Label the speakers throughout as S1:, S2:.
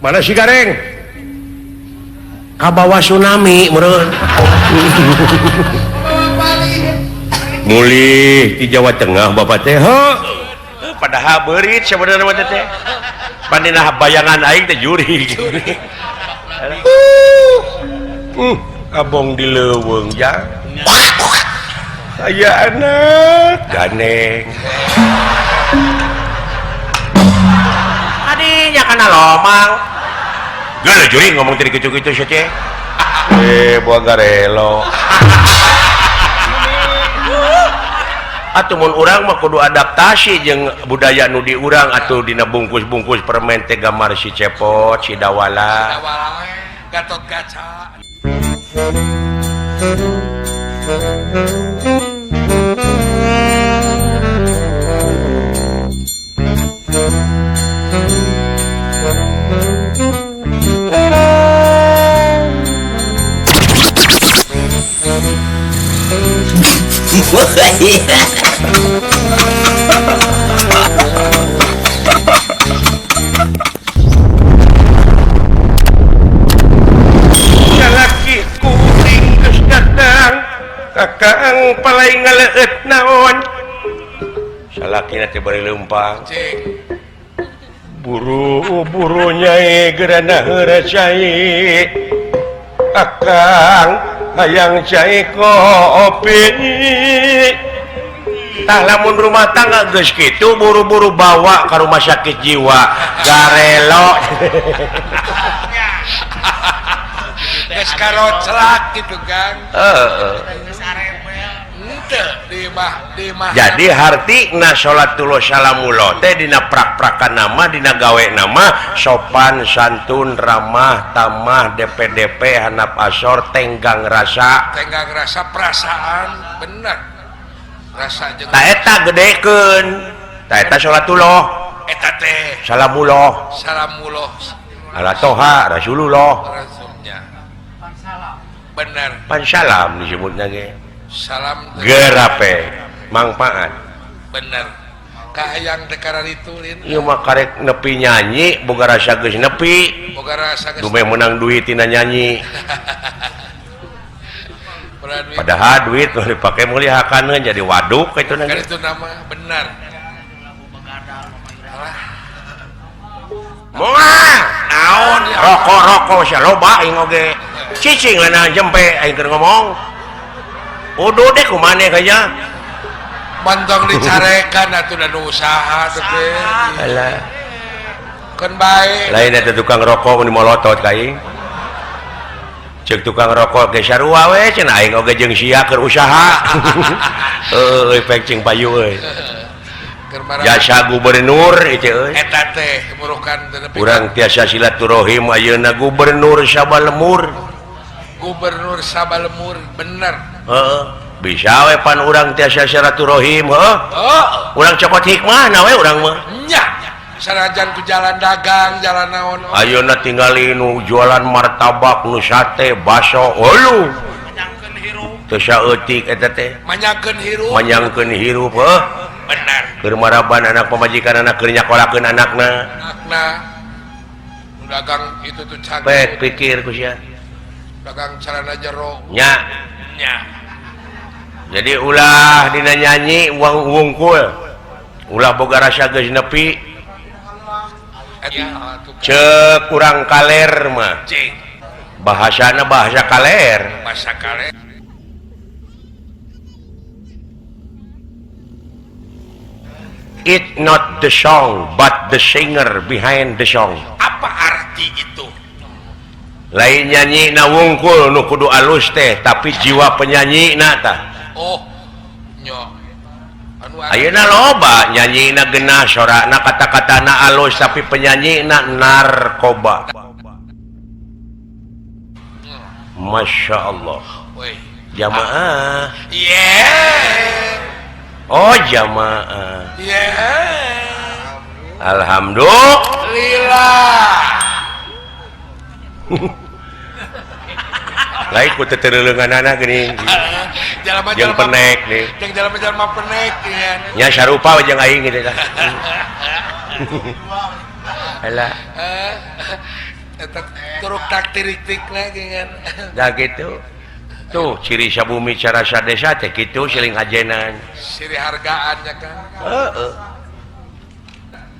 S1: Mana si Gareng? Kabawa tsunami meureun. Mulih di Jawa Tengah bapak teh. Heuh. Padahal beurit sebenarnya mah teh. Pandina bayangan aing teh jurig. Abong di leuweung jang. Aya anak gandeng. Adinya kana lomang. Geuleuh jurig ngomong tadi kitu-kitu sia teh. Buah garelo. Atuh mun urang mah kudu adaptasi jeung budaya nu di urang atuh dina bungkus-bungkus permen teh gambar si Cepot, si Dawala.
S2: Gatot Kaca.
S1: Salaki kuring geus datang, kakang palai ngaleut naon. Salakina teh bari leumpang. Buru-buru nyai gerana heura cai. Akang hayang cai kopi. Tah lamun rumah tangga geus kitu buru-buru bawa ka rumah sakit jiwa. Garelo.
S2: Geus karoclak gitu Kang.
S1: Heeh. Jadi hartina salatullah salamullah teh dina prak-prakan nama dina gawe nama sopan santun ramah tamah DPDP hanap asor tenggang rasa
S2: perasaan bener rasa jeung
S1: ta eta gedekeun ta eta salatullah
S2: eta teh
S1: salamullah
S2: salamullah
S1: ala toha rasulullah
S2: rasulnya bener
S1: pan salam disebutna ge
S2: salam
S1: gerape mangpaat
S2: bener kahayang teh karariturin
S1: ieu mah karek nepi nyanyi boga rasa geus nepi
S2: boga rasa geus
S1: dumeh meunang duit tina nyanyi padahal duit nu dipake mulihakeun jadi waduk kitu na
S2: itu nama bener
S1: moal naon rokok-rokok sia loba aing oge cicing lana jempe aing keur ngomong uduh deh kumane kaya
S2: mantong dicarekan atuh da usaha teh
S1: alah
S2: keun bae
S1: lain eta tukang rokok mun molotot ka aing ceuk tukang rokok ge sarua we cenah aing oge jeung sia keur usaha heueuh pek cing payu euy jasa gubernur ieu euy
S2: eta teh murukan teh nepi
S1: urang tiasa silaturahim ayeuna gubernur Sabalemur
S2: gubernur Sabalemur bener
S1: heeh bisa we pan urang tiasa silaturahim heuh
S2: oh
S1: urang cokot hikmah na we urang mah
S2: nya sanajan ku jalan dagang jalan naon
S1: ayeuna tingali nu jualan martabak nu sate baso heuh
S2: manyangkeun hirup
S1: teu saeutik eta teh
S2: manyangkeun hirup
S1: manyangkeun hirup heuh
S2: bener
S1: keur maraban anak pamajikan anak keur nyakolakeun anakna
S2: anakna nu dagang itu tuh cageur
S1: pek pikir ku sia
S2: dagang celana jero
S1: nya
S2: nya
S1: jadi ulah dina nyanyi uang wungkul ulah boga rasa geus nepi ceuk urang kaler mah bahasana bahasa kaler
S2: bahasa kaler
S1: it not the song but the singer behind the song.
S2: Apa arti itu?
S1: Lain nyanyi na wungkul nu kudu alus teh tapi jiwa penyanyi na tah.
S2: Oh nyo anu
S1: ayeuna loba nyanyi na genah sorana kata-katana alus tapi penyanyi na narkoba. Masya Allah. Jamaah.
S2: Yeah.
S1: Oh jamaah.
S2: Yeah.
S1: Alhamdulillah. Lain ku tetereleungan anak geuning. Jeung penek nih.
S2: Jeung jalma-jalma penek nya.
S1: Nya sarupa jeung aing gitu tah. Alah.
S2: Eta turuk taktik lagi kan.
S1: Dah gitu. Tuh ciri sabumi cara sadesa teh kitu siling hajenan.
S2: Siri hargaannya kan.
S1: Heeh.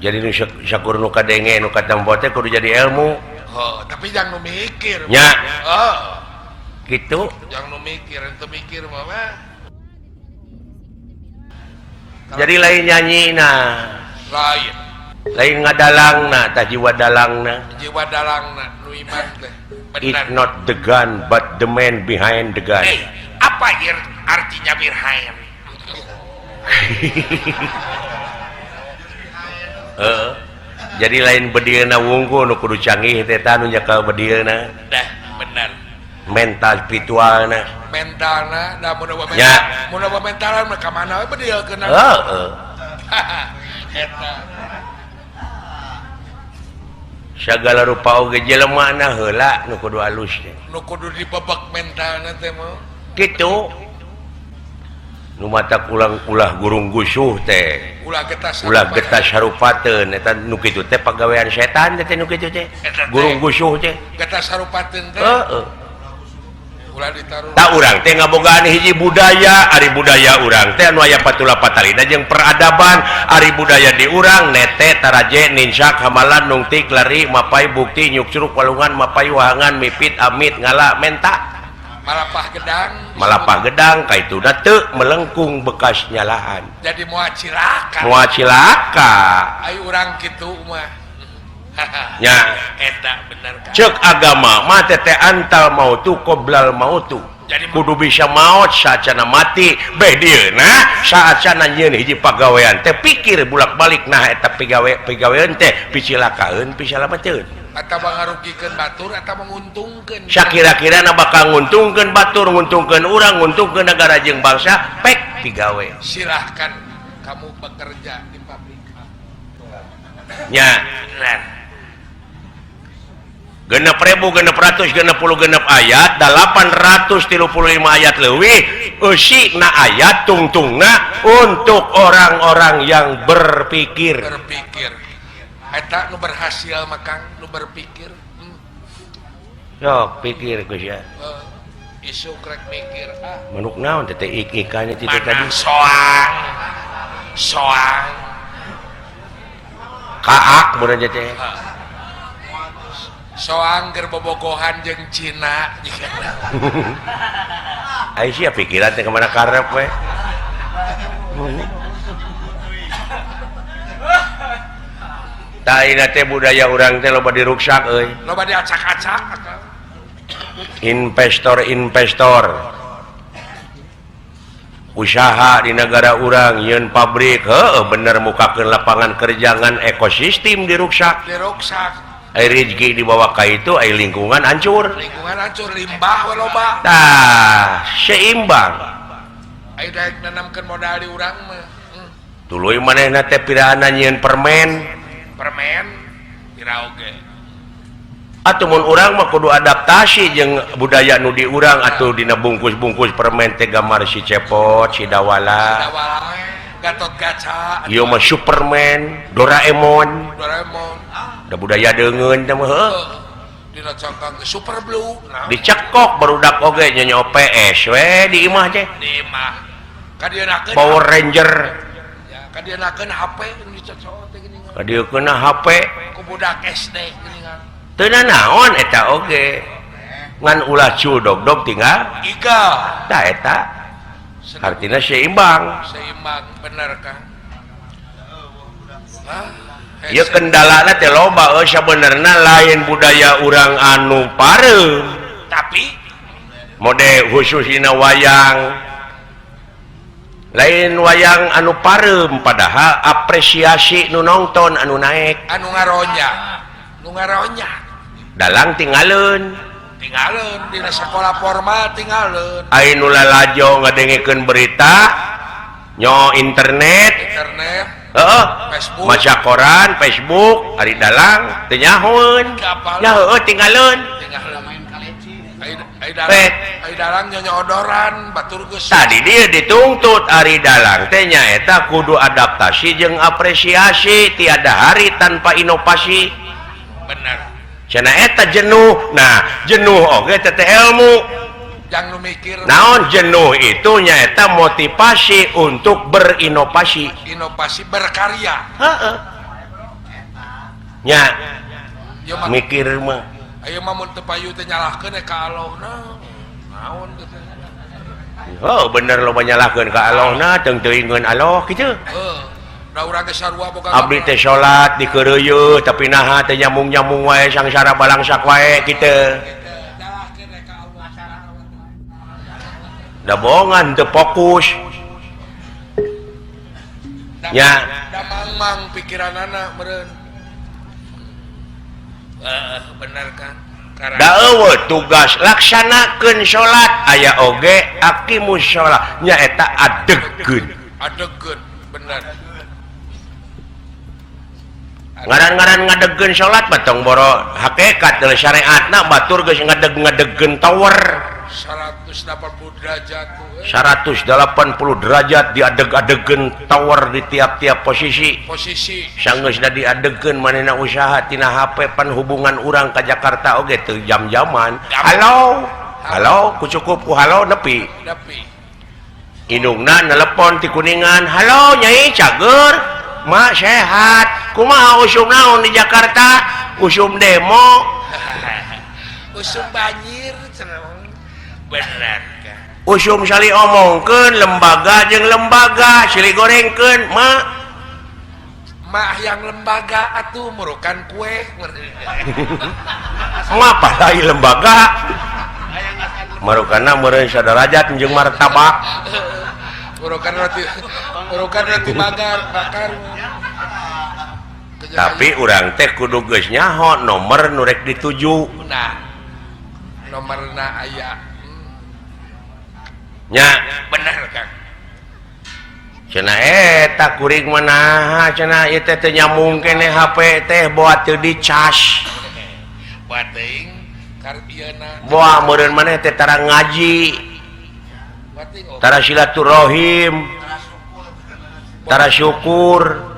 S1: Jadi nu sakur nu kadenge nu katempo teh kudu jadi ilmu.
S2: Oh, tapi jangan nu mikir.
S1: Nya.
S2: Oh.
S1: Gitu.
S2: Jangan nu mikir, ente mikir mah.
S1: Jadi lain nyanyi nah.
S2: Lain.
S1: Lain ngadalangna tah jiwa dalangna.
S2: Jiwa dalangna nu iman teh.
S1: It's not the gun but the man behind the gun.
S2: Hey, apa artinya behind?
S1: Jadi lain bedilna wungkul nu kudu canggih teh tah nu nyekel bedilna.
S2: Dah, bener.
S1: Mental spiritualna.
S2: Mentalna da mun eueuh mental. Mun eueuh mentalan mah ka mana we bedil keuna.
S1: Heeh.
S2: Eta.
S1: Sagala rupa oge jelema na heula nu kudu alus teh.
S2: Nu kudu dibebek mentalna teh mah.
S1: Kitu. Nu mata kulang ulah gurung gusuh teh. Ulah getas harupateun eta nu kitu teh pagawean setan teh nu kitu teh. Gurung gusuh teh.
S2: Getas harupateun teh.
S1: Heeh.
S2: Ulah ditaruh.
S1: Tah urang teh ngabogaan hiji budaya, ari budaya urang teh anu aya patula patalina jeung peradaban, ari budaya di urang nete taraje ninsak hamalan nungtik lari mapai bukti nyukcruk walungan mapai wahangan mipit amit ngala menta.
S2: Malapah gedang.
S1: Malapah gedang kaituna teu melengkung bekas nyalaan.
S2: Jadi moal cilaka.
S1: Moal cilaka.
S2: Ai urang kitu mah.
S1: Nya
S2: eta bener kan.
S1: Cek agama mah teh antal mautu qoblal mautu.
S2: Jadi
S1: kudu bisa maot saacana mati beh dieuna saacana nyieun hiji pagawean teh pikir bulak-balik nah eta pigawean teh picilakaeun pisalamateun.
S2: Atawa ngarugikeun batur atawa nguntungkeun.
S1: Sakira-kira na bakal nguntungkeun batur, nguntungkeun urang, nguntungkeun negara jeung bangsa, pek pigawe.
S2: Silahkan kamu bekerja di pabrik.
S1: Nya.
S2: Bener.
S1: 6.666 ayat 835 ayat leuwih eusina ayat tungtungna untuk orang-orang yang berpikir.
S2: Berpikir. Eta nu berhasil mah Kang, nu berpikir.
S1: Sok pikir geus ya.
S2: Isu krek mikir ah.
S1: Manuk naon teh ik-ikannya teh tadi?
S2: Soang. Soang.
S1: Kaak mun teh.
S2: Soang keur bobogohan jeung Cina.
S1: Ai sia pikiran teh ka mana karep we. Tah ayeuna teh budaya urang teh loba diruksak euy.
S2: Loba diacak-acak.
S1: Investor-investor usaha di negara urang nyieun pabrik heueuh bener mukakeun lapangan kerja ngan ekosistem diruksak.
S2: Diruksak.
S1: Ai rezeki dibawa ka itu ai lingkungan hancur.
S2: Lingkungan hancur limbah we loba.
S1: Tah, seimbang.
S2: Ai daek nanamkeun modal di urang mah.
S1: Tuluy manehna teh piraana nyieun permen.
S2: Permen pira oge.
S1: Atuh mun urang mah kudu adaptasi jeung budaya nu di urang atuh dina bungkus-bungkus permen teh gambar si Cepot, si Dawala.
S2: Si Dawala, Gatot Kaca.
S1: Ieu mah Superman, Doraemon.
S2: Doraemon.
S1: Da budaya deungeun teh mah heuh.
S2: Dina cangkang Super Blue.
S1: Dicekok barudak oge nyanyo PS we di imah teh.
S2: Di imah. Kadieunakeun
S1: Power Ranger.
S2: Ya, kadieunakeun HP nu dicocok teh geuningan.
S1: Kadieukeun HP
S2: ku budak SD geuningan.
S1: Teu nanaon eta oge. Ngan ulah cul dog-dog tinggal
S2: iga.
S1: Tah eta. Artina seimbang.
S2: Seimbang bener Kang. Hah?
S1: Ya kendalana teh loba euy sabenerna lain budaya urang anu pareum
S2: tapi
S1: mode khusus dina wayang lain wayang anu pareum padahal apresiasi nu nongton anu naek
S2: anu ngaronya
S1: dalang tinggalun
S2: tinggalun dina sakola formal tinggalun
S1: ai nu lalajo ngadengekeun berita nyo internet heeh
S2: Facebook.
S1: Maca koran, Facebook, ari dalang teu nyahoeun. Nya heueuh tinggalun.
S2: Ai dalang nyonyodoran batur geus.
S1: Tadi dia dituntut ari dalang teh nyaeta kudu adaptasi jeung apresiasi tiada hari tanpa inovasi.
S2: Bener.
S1: Cenah eta jenuh. Nah, jenuh oge teh ilmu.
S2: Jangan mikir.
S1: Naon jenuh itu nyaeta motivasi untuk berinovasi.
S2: Inovasi berkarya.
S1: Heeh. Nya. Mikir mah.
S2: Ayo mah mun teu payu teh nyalahkeun ka Allahna. Naon teh.
S1: Oh, bener loba nyalahkeun ka Allahna teu teuingeun Allah kitu.
S2: Heeh. Da urang teh sarua boga.
S1: Abdi teh salat dikeureuyeut tapi naha teh nyambung-nyambung wae sangsara balangsak wae kitu. Da bohongan teu fokus. Nya,
S2: da mangmang pikiranana meureun. Bener kan?
S1: Da eueuh tugas laksanakeun salat aya oge aqimus shalah nyaeta adegkeun.
S2: Adegkeun, bener.
S1: Ngaran-ngaran ngadegkeun salat mah tong boro hakikat deui syariatna batur geus ngadeg-ngadegkeun tower
S2: 180 derajat.
S1: 180 derajat diadeg-adegkeun tower di tiap-tiap posisi.
S2: Posisi.
S1: Sanggeusna diadegkeun manehna usaha tina HP pan hubungan urang ka Jakarta oge teu jam-jaman. Halo. Halo, ku cukup ku halo nepi.
S2: Nepi.
S1: Indungna nelepon ti Kuningan. Halo Nyai cager. Mak sehat. Kumaha usum naon di Jakarta? Usum demo.
S2: Usum banjir cenah. Bener kan.
S1: Usum sali omongkeun lembaga jeung lembaga silih gorengkeun mak.
S2: Mak yang lembaga atuh murukan kue.
S1: Ngapa lain lembaga? Marukana meureun sadarajat jeung martabak.
S2: Murukan roti bakar bakar.
S1: Tapi urang teh kudu geus nyaho nomor nu rek dituju.
S2: Nah, nomorna aya.
S1: Nya,
S2: bener Kang.
S1: Cenah eta kuring mah naha cenah ieu teh teu nyambung keneh HP teh boa teu dicas.
S2: Boa teuing karbiana.
S1: Boa meureun maneh teh tara ngaji. Tara silaturahim. Tara syukur.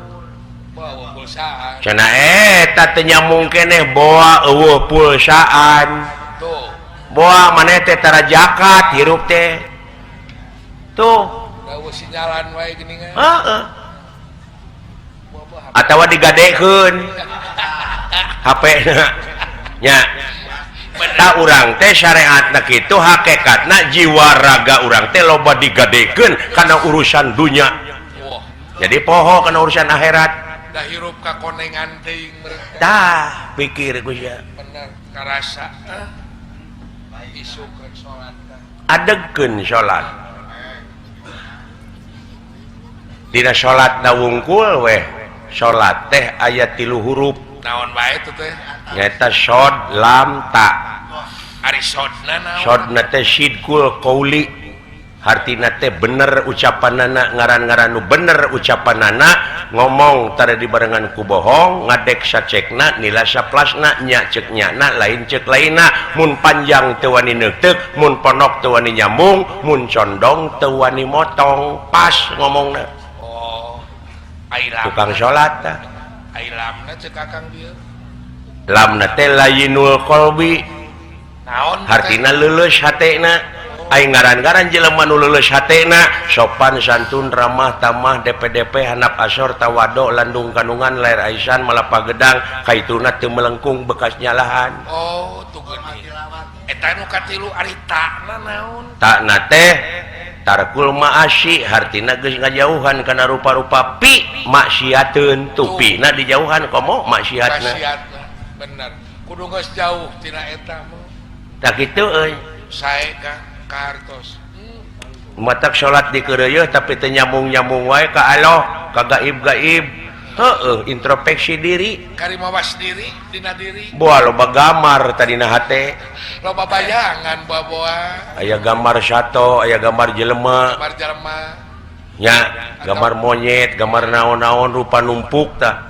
S1: Cenah eta teu nyambung keneh boa eueuh pulsaan.
S2: Tuh.
S1: Boa maneh teh tara zakat hirup teh. Tuh.
S2: Dawa sinyalan wae geuningan.
S1: Heeh. Atawa digadekeun. HP-na. Nya. Ta urang teh syariatna kitu hakikatna jiwa raga urang teh loba digadekeun kana urusan dunya. Jadi poho kana urusan akhirat.
S2: Da hirup ka konengan teuing meureun.
S1: Tah, pikir ku sia.
S2: Bener karasa. Isukeun salat.
S1: Adegkeun salat. Dina salat na wungkul weh. Salat teh aya 3 huruf.
S2: Naon wae teh teh?
S1: Nyaeta shod lam ta.
S2: Ari sodna naon?
S1: Sodna teh sidqul qauli. Hartina teh bener ucapanana, ngaran-ngaran nu bener ucapanana, ngomong tara dibarengan ku bohong, ngadek sacekna, nila saplasna, nya ceuk nyana, lain ceuk lainna, mun panjang teu wani neuteuk, mun ponok teu wani nyambung, mun condong teu wani motong, pas ngomongna.
S2: Oh. Ai lam.
S1: Tukang salat tah.
S2: Ai lamna ceuk Akang dieu.
S1: Lamna teh layinul qalbi.
S2: Naon?
S1: Hartina leuleus hatena. Aing ngaran-ngaran jelema nu leuleus hatena, sopan santun ramah tamah DPDP handap asor tawado landung kandungan lair aisan malapa gedang kaituna teu melengkung bekas nyalahan.
S2: Oh, tuh geuning. Eta nu katilu ari takna naon?
S1: Takna teh tarkul maasi hartina geus ngajauhan kana rupa-rupa pi maksiateun tupina dijauhan komo maksiatna.
S2: Maksiatna bener. Kudu geus jauh tina eta mah.
S1: Tah kitu euy.
S2: Sae Kang. Kartos.
S1: Matak salat dikeureuyeut tapi teu nyambung-nyambung wae ka Allah, ka gaib-gaib. Heueuh, introspeksi diri.
S2: Karimawas diri dina diri.
S1: Boa loba gambar tadina hate.
S2: Loba bayangan boa-boa.
S1: Aya gambar sato, aya gambar jelema.
S2: Gambar jelema.
S1: Nya, gambar monyet, gambar naon-naon rupa numpuk tah.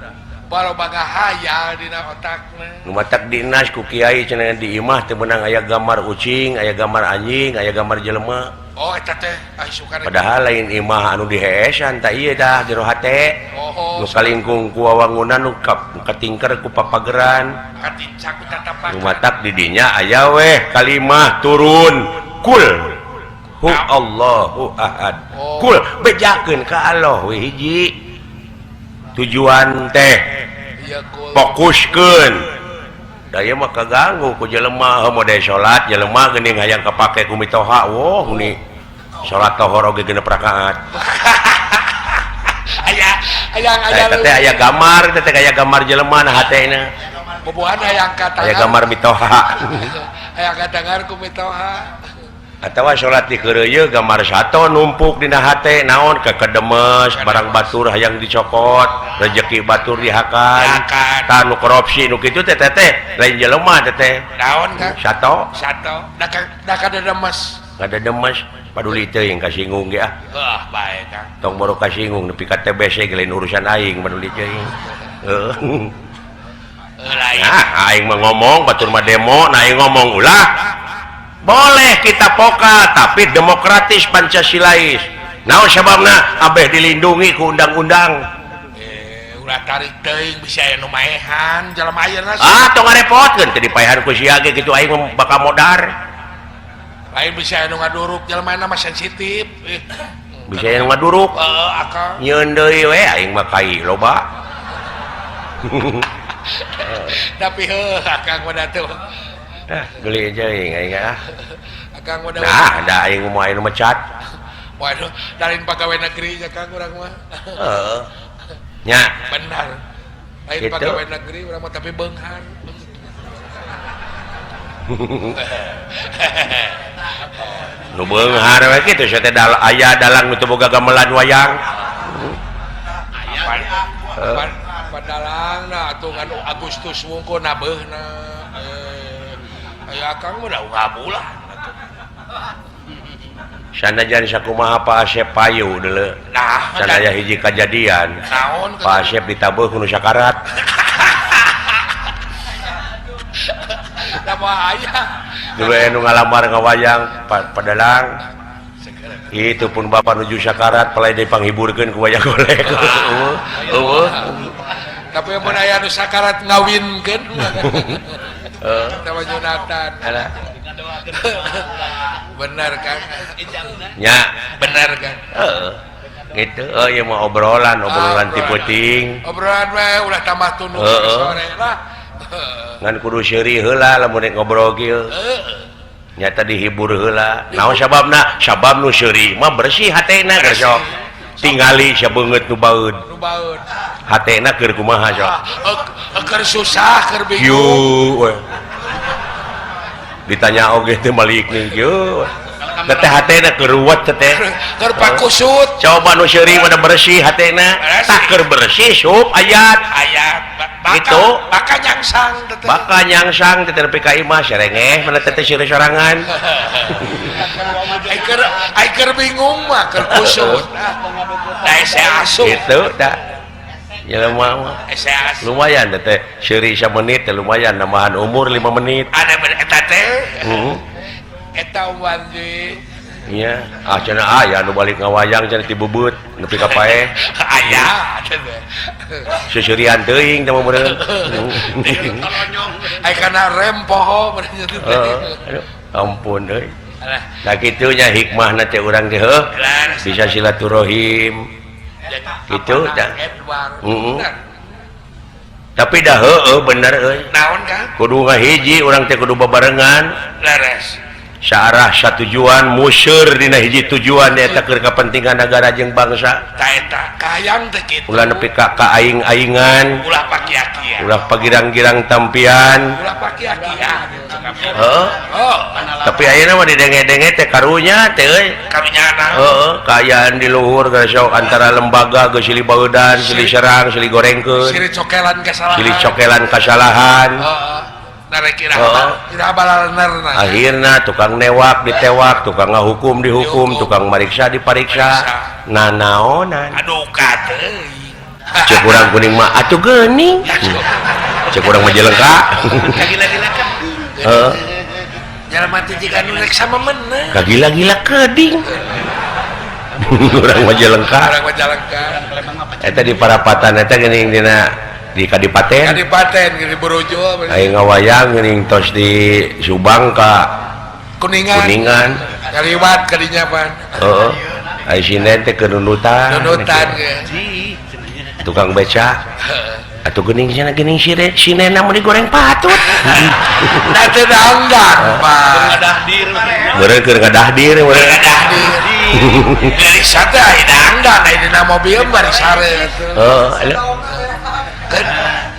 S2: Loba hayal dina otakna.
S1: Nu matak dinas ku kiai cenah di imah teu meunang aya gambar ucing, aya gambar anjing, aya gambar jelema.
S2: Oh eta teh ah suka.
S1: Padahal lain imah anu diheesan tah ieu tah jero hate.
S2: Oh,
S1: nu kalingkung ku wawangunan nu katingker ku papageran.
S2: Katincak ku tatapakan.
S1: Nu matak di dinya aya weh kalimah turun kul hu Allahu ahad.
S2: Oh.
S1: Kul bejakeun ka Allah we hiji. Tujuan teh
S2: Iya kul.
S1: fokuskeun. Da ieu mah kaganggu ku jelema heuh mode salat jelema geuning hayang kapake ku mitoha woh ni salat tohor oge 6 rakaat.
S2: Aya hayang aya
S1: Eta teh aya gambar, teh aya gambar jelema na hatena.
S2: Bobohan hayang katangar.
S1: Aya gambar mitoha.
S2: Hayang katangar ku mitoha.
S1: Atawa salat di keureuyeung gambar sato numpuk dina hate naon kekedemes barang batur hayang dicokot rejeki batur dihakan
S2: Dihakan.
S1: Tah nu korupsi nu kitu teh teh lain jelema teh teh
S2: Naon Kang?
S1: Sato.
S2: Sato. Da kadedemes.
S1: Kadedemes paduli teuing kasinggung ge ah.
S2: Heuh bae Kang.
S1: Tong boro kasinggung nepi ka TBC ge lain urusan aing paduli teuing. Heuh.
S2: Heuh lain.
S1: Nah, aing mah ngomong batur mah demo, nah aing ngomong ulah. Boleh kita poka tapi demokratis Pancasilais. Naon sababna abeh dilindungi ku undang-undang.
S2: Ulah tarik teuing bisa aya nu maehan jelema ayeuna.
S1: Ah, tong ngarepotkeun teu dipaehan ku sia ge kitu aing mah bakal modar.
S2: Lain bisa aya nu ngaduruk jelema mah sensitif.
S1: Bisa aya nu ngaduruk.
S2: Heeh, akang.
S1: Nyeun deui we aing mah kai loba.
S2: Tapi heuh akang mah tuh.
S1: Dah geli teuing aing ah.
S2: Akang mah
S1: Nah, da aing mah aya nu mecat.
S2: Waduh, lain pegawai negeri ya Kang urang mah.
S1: Heeh. Nya.
S2: Benar. Lain
S1: Gitu.
S2: pegawai negeri urang mah tapi beunghar.
S1: Nu beunghar we kitu sia teh aya dalang nu teu boga gamelan wayang.
S2: Aya. Padalang na atuh ngan Agustus wungkul nabeuna. Aya Akang mah da ngabulan atuh.
S1: Sanajan sakumaha Pak Asep payu deuleu.
S2: Nah,
S1: sanaya hiji kajadian.
S2: Naon
S1: Pak Asep ditabeuh ku nu sakarat.
S2: Da mah aya.
S1: Dulu anu ngalamar ngawayang padalang. Itu pun bapak nuju sakarat palai dipanghiburkeun ku wayang golek. Eueuh.
S2: Tapi mun aya nu sakarat ngawinkeun.
S1: Heeh.
S2: Sama Jonathan.
S1: Alah.
S2: Benar kan?
S1: Nya,
S2: benar kan?
S1: Heeh. Gitu. Oh, ieu mah obrolan, obrolan ti peuting.
S2: Obrolan we ulah tambah tunduh sore lah.
S1: Ngan kudu seuri heula lamun rek ngobrol kieu.
S2: Heeh.
S1: Nyata dihibur heula. Naon sababna? Sabab nu seuri mah bersih hatena keur sok. Tingali sabeungeut nu baeud.
S2: Nu baeud.
S1: Hatena keur kumaha sok?
S2: Keur susah, keur bingung.
S1: Kieu we. Ditanya oge teh malik ning kieu. Teh hatena keur ruwet teh.
S2: Keur pakusut.
S1: Coba nu seuri mah bersih hatena. Tah keur bersih sup ayat.
S2: Ayat.
S1: Gitu.
S2: Baka nyangsang teh.
S1: Baka nyangsang teh nepi ka imah serengeh mana teh seuri sorangan.
S2: Ai keur bingung mah keur kusut. Da hese asup.
S1: Gitu da. Jelema mah.
S2: Hese asup.
S1: Lumayan teh seuri samenit teh lumayan nambahan umur 5 menit.
S2: Ada eta teh.
S1: Heeh.
S2: Eta wanji.
S1: Iya, ah cenah aya nu balik ngawayang cenah ti bebeut nepi ka paeh.
S2: Aya teh.
S1: Seuseurian teuing teh mah meureun.
S2: Ai kana rem poho meureun teh.
S1: Aduh, ampun euy. Nah kitu nya hikmahna teh urang teh heuh. Bisa silaturahim. Gitu dah. Heeh. Tapi dah heueuh bener euy.
S2: Naon Kang?
S1: Kudu ngahiji urang teh kudu babarengan.
S2: Leres.
S1: Searah satujuan museur dina hiji tujuan eta keur kapentingan negara jeung bangsa.
S2: Ta eta kahayang teh kitu.
S1: Ulah nepi ka aing-aingan,
S2: ulah pakia-kia.
S1: Ulah pagirang-girang tampian.
S2: Ulah pakia-kia.
S1: Heeh.
S2: Oh,
S1: tapi ayeuna mah didenge-denge teh karunya teh euy.
S2: Karunya naon?
S1: Heeh, kaayaan di luhur geus sok antara lembaga geus silih baeudan, silih serang, silih gorengkeun.
S2: Silih cokelan kasalahan.
S1: Silih cokelan kasalahan.
S2: Heeh.
S1: Akhirna tukang newak ditewak, tukang ngahukum dihukum, tukang mariksa dipariksa. Nanaonan.
S2: Aduh kateuing.
S1: Cek urang kuning mah atuh geuning. Cek urang mah jelengka. Heeh.
S2: Jalma teh jiga nu rek sama menang.
S1: Kagila-gila keding. Urang Majalengka.
S2: Urang Majalengka.
S1: Eta di parapatan eta geuning dina di Kadipaten.
S2: Kadipaten geuning Burujul.
S1: Aing ngawayang geuning tos di Subang ka
S2: Kuningan.
S1: Kuningan.
S2: Kaliwat ka dinya pan.
S1: Heeh. Ai sinden teh keur nundutan.
S2: Nundutan ge.
S1: Tukang beca. Atuh geuning cenah geuning sinena mun digoreng patut.
S2: Da teu dangdang pan.
S3: Ngadahdir.
S1: Meureun keur ngadahdir meureun.
S2: Ngadahdir. Dari sate ai dangdang ai dina mobil bari sare atuh.
S1: Heeh,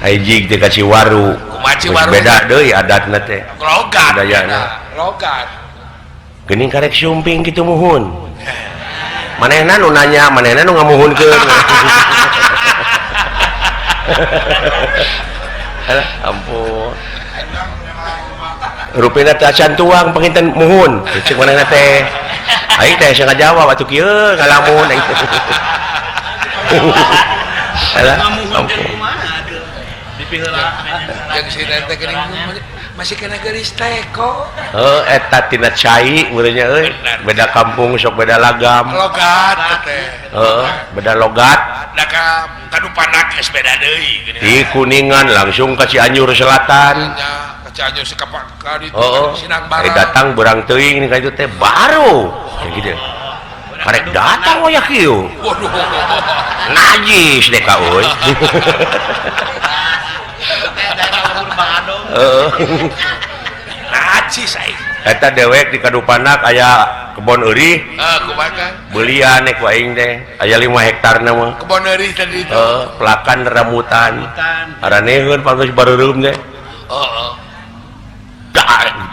S1: ai jig teh ka Ciwaru.
S2: Kumaha Ciwaru?
S1: Beda deui adatna teh.
S2: Logat.
S1: Budayana.
S2: Logat.
S1: Geuning karek sumping kitu muhun. Manehna nu nanya, manehna nu ngamuhunkeun. Alah, ampun. Rupina teh acan tuang panginten muhun. Cek manehna teh. Aing teh asa ngajawab atuh kieu ngalamun aing. Alah, ampun.
S2: Jeung si teh geuning masih kena geulis teko.
S1: Heuh, eta tina cai meureunnya euy. Beda kampung sok beda lagam.
S2: Logat teh.
S1: Heeh, beda logat.
S2: Da ka Kadupanak geus beda deui geuning.
S1: Di Kuningan langsung ka Cianjur Selatan.
S2: Nya, ka Cianjur sekapak ka ditu
S1: Heeh.
S2: Sinang Barang.
S1: Datang berang teuing ka itu teh baru. Kayak gitu. Karek datang waya kieu.
S2: Waduh.
S1: Najis deh ka euy. Heeh.
S2: Najis aing.
S1: Eta dewek di Kadupanak aya kebon eurih.
S2: Heeh, kumaha Kang?
S1: Beulian ku aing teh. Aya 5 hektar na mah.
S2: Kebon eurih tadi itu.
S1: Heeh, pelakan rambutan. Araneheun pangeus bareureum teh.
S2: Heeh.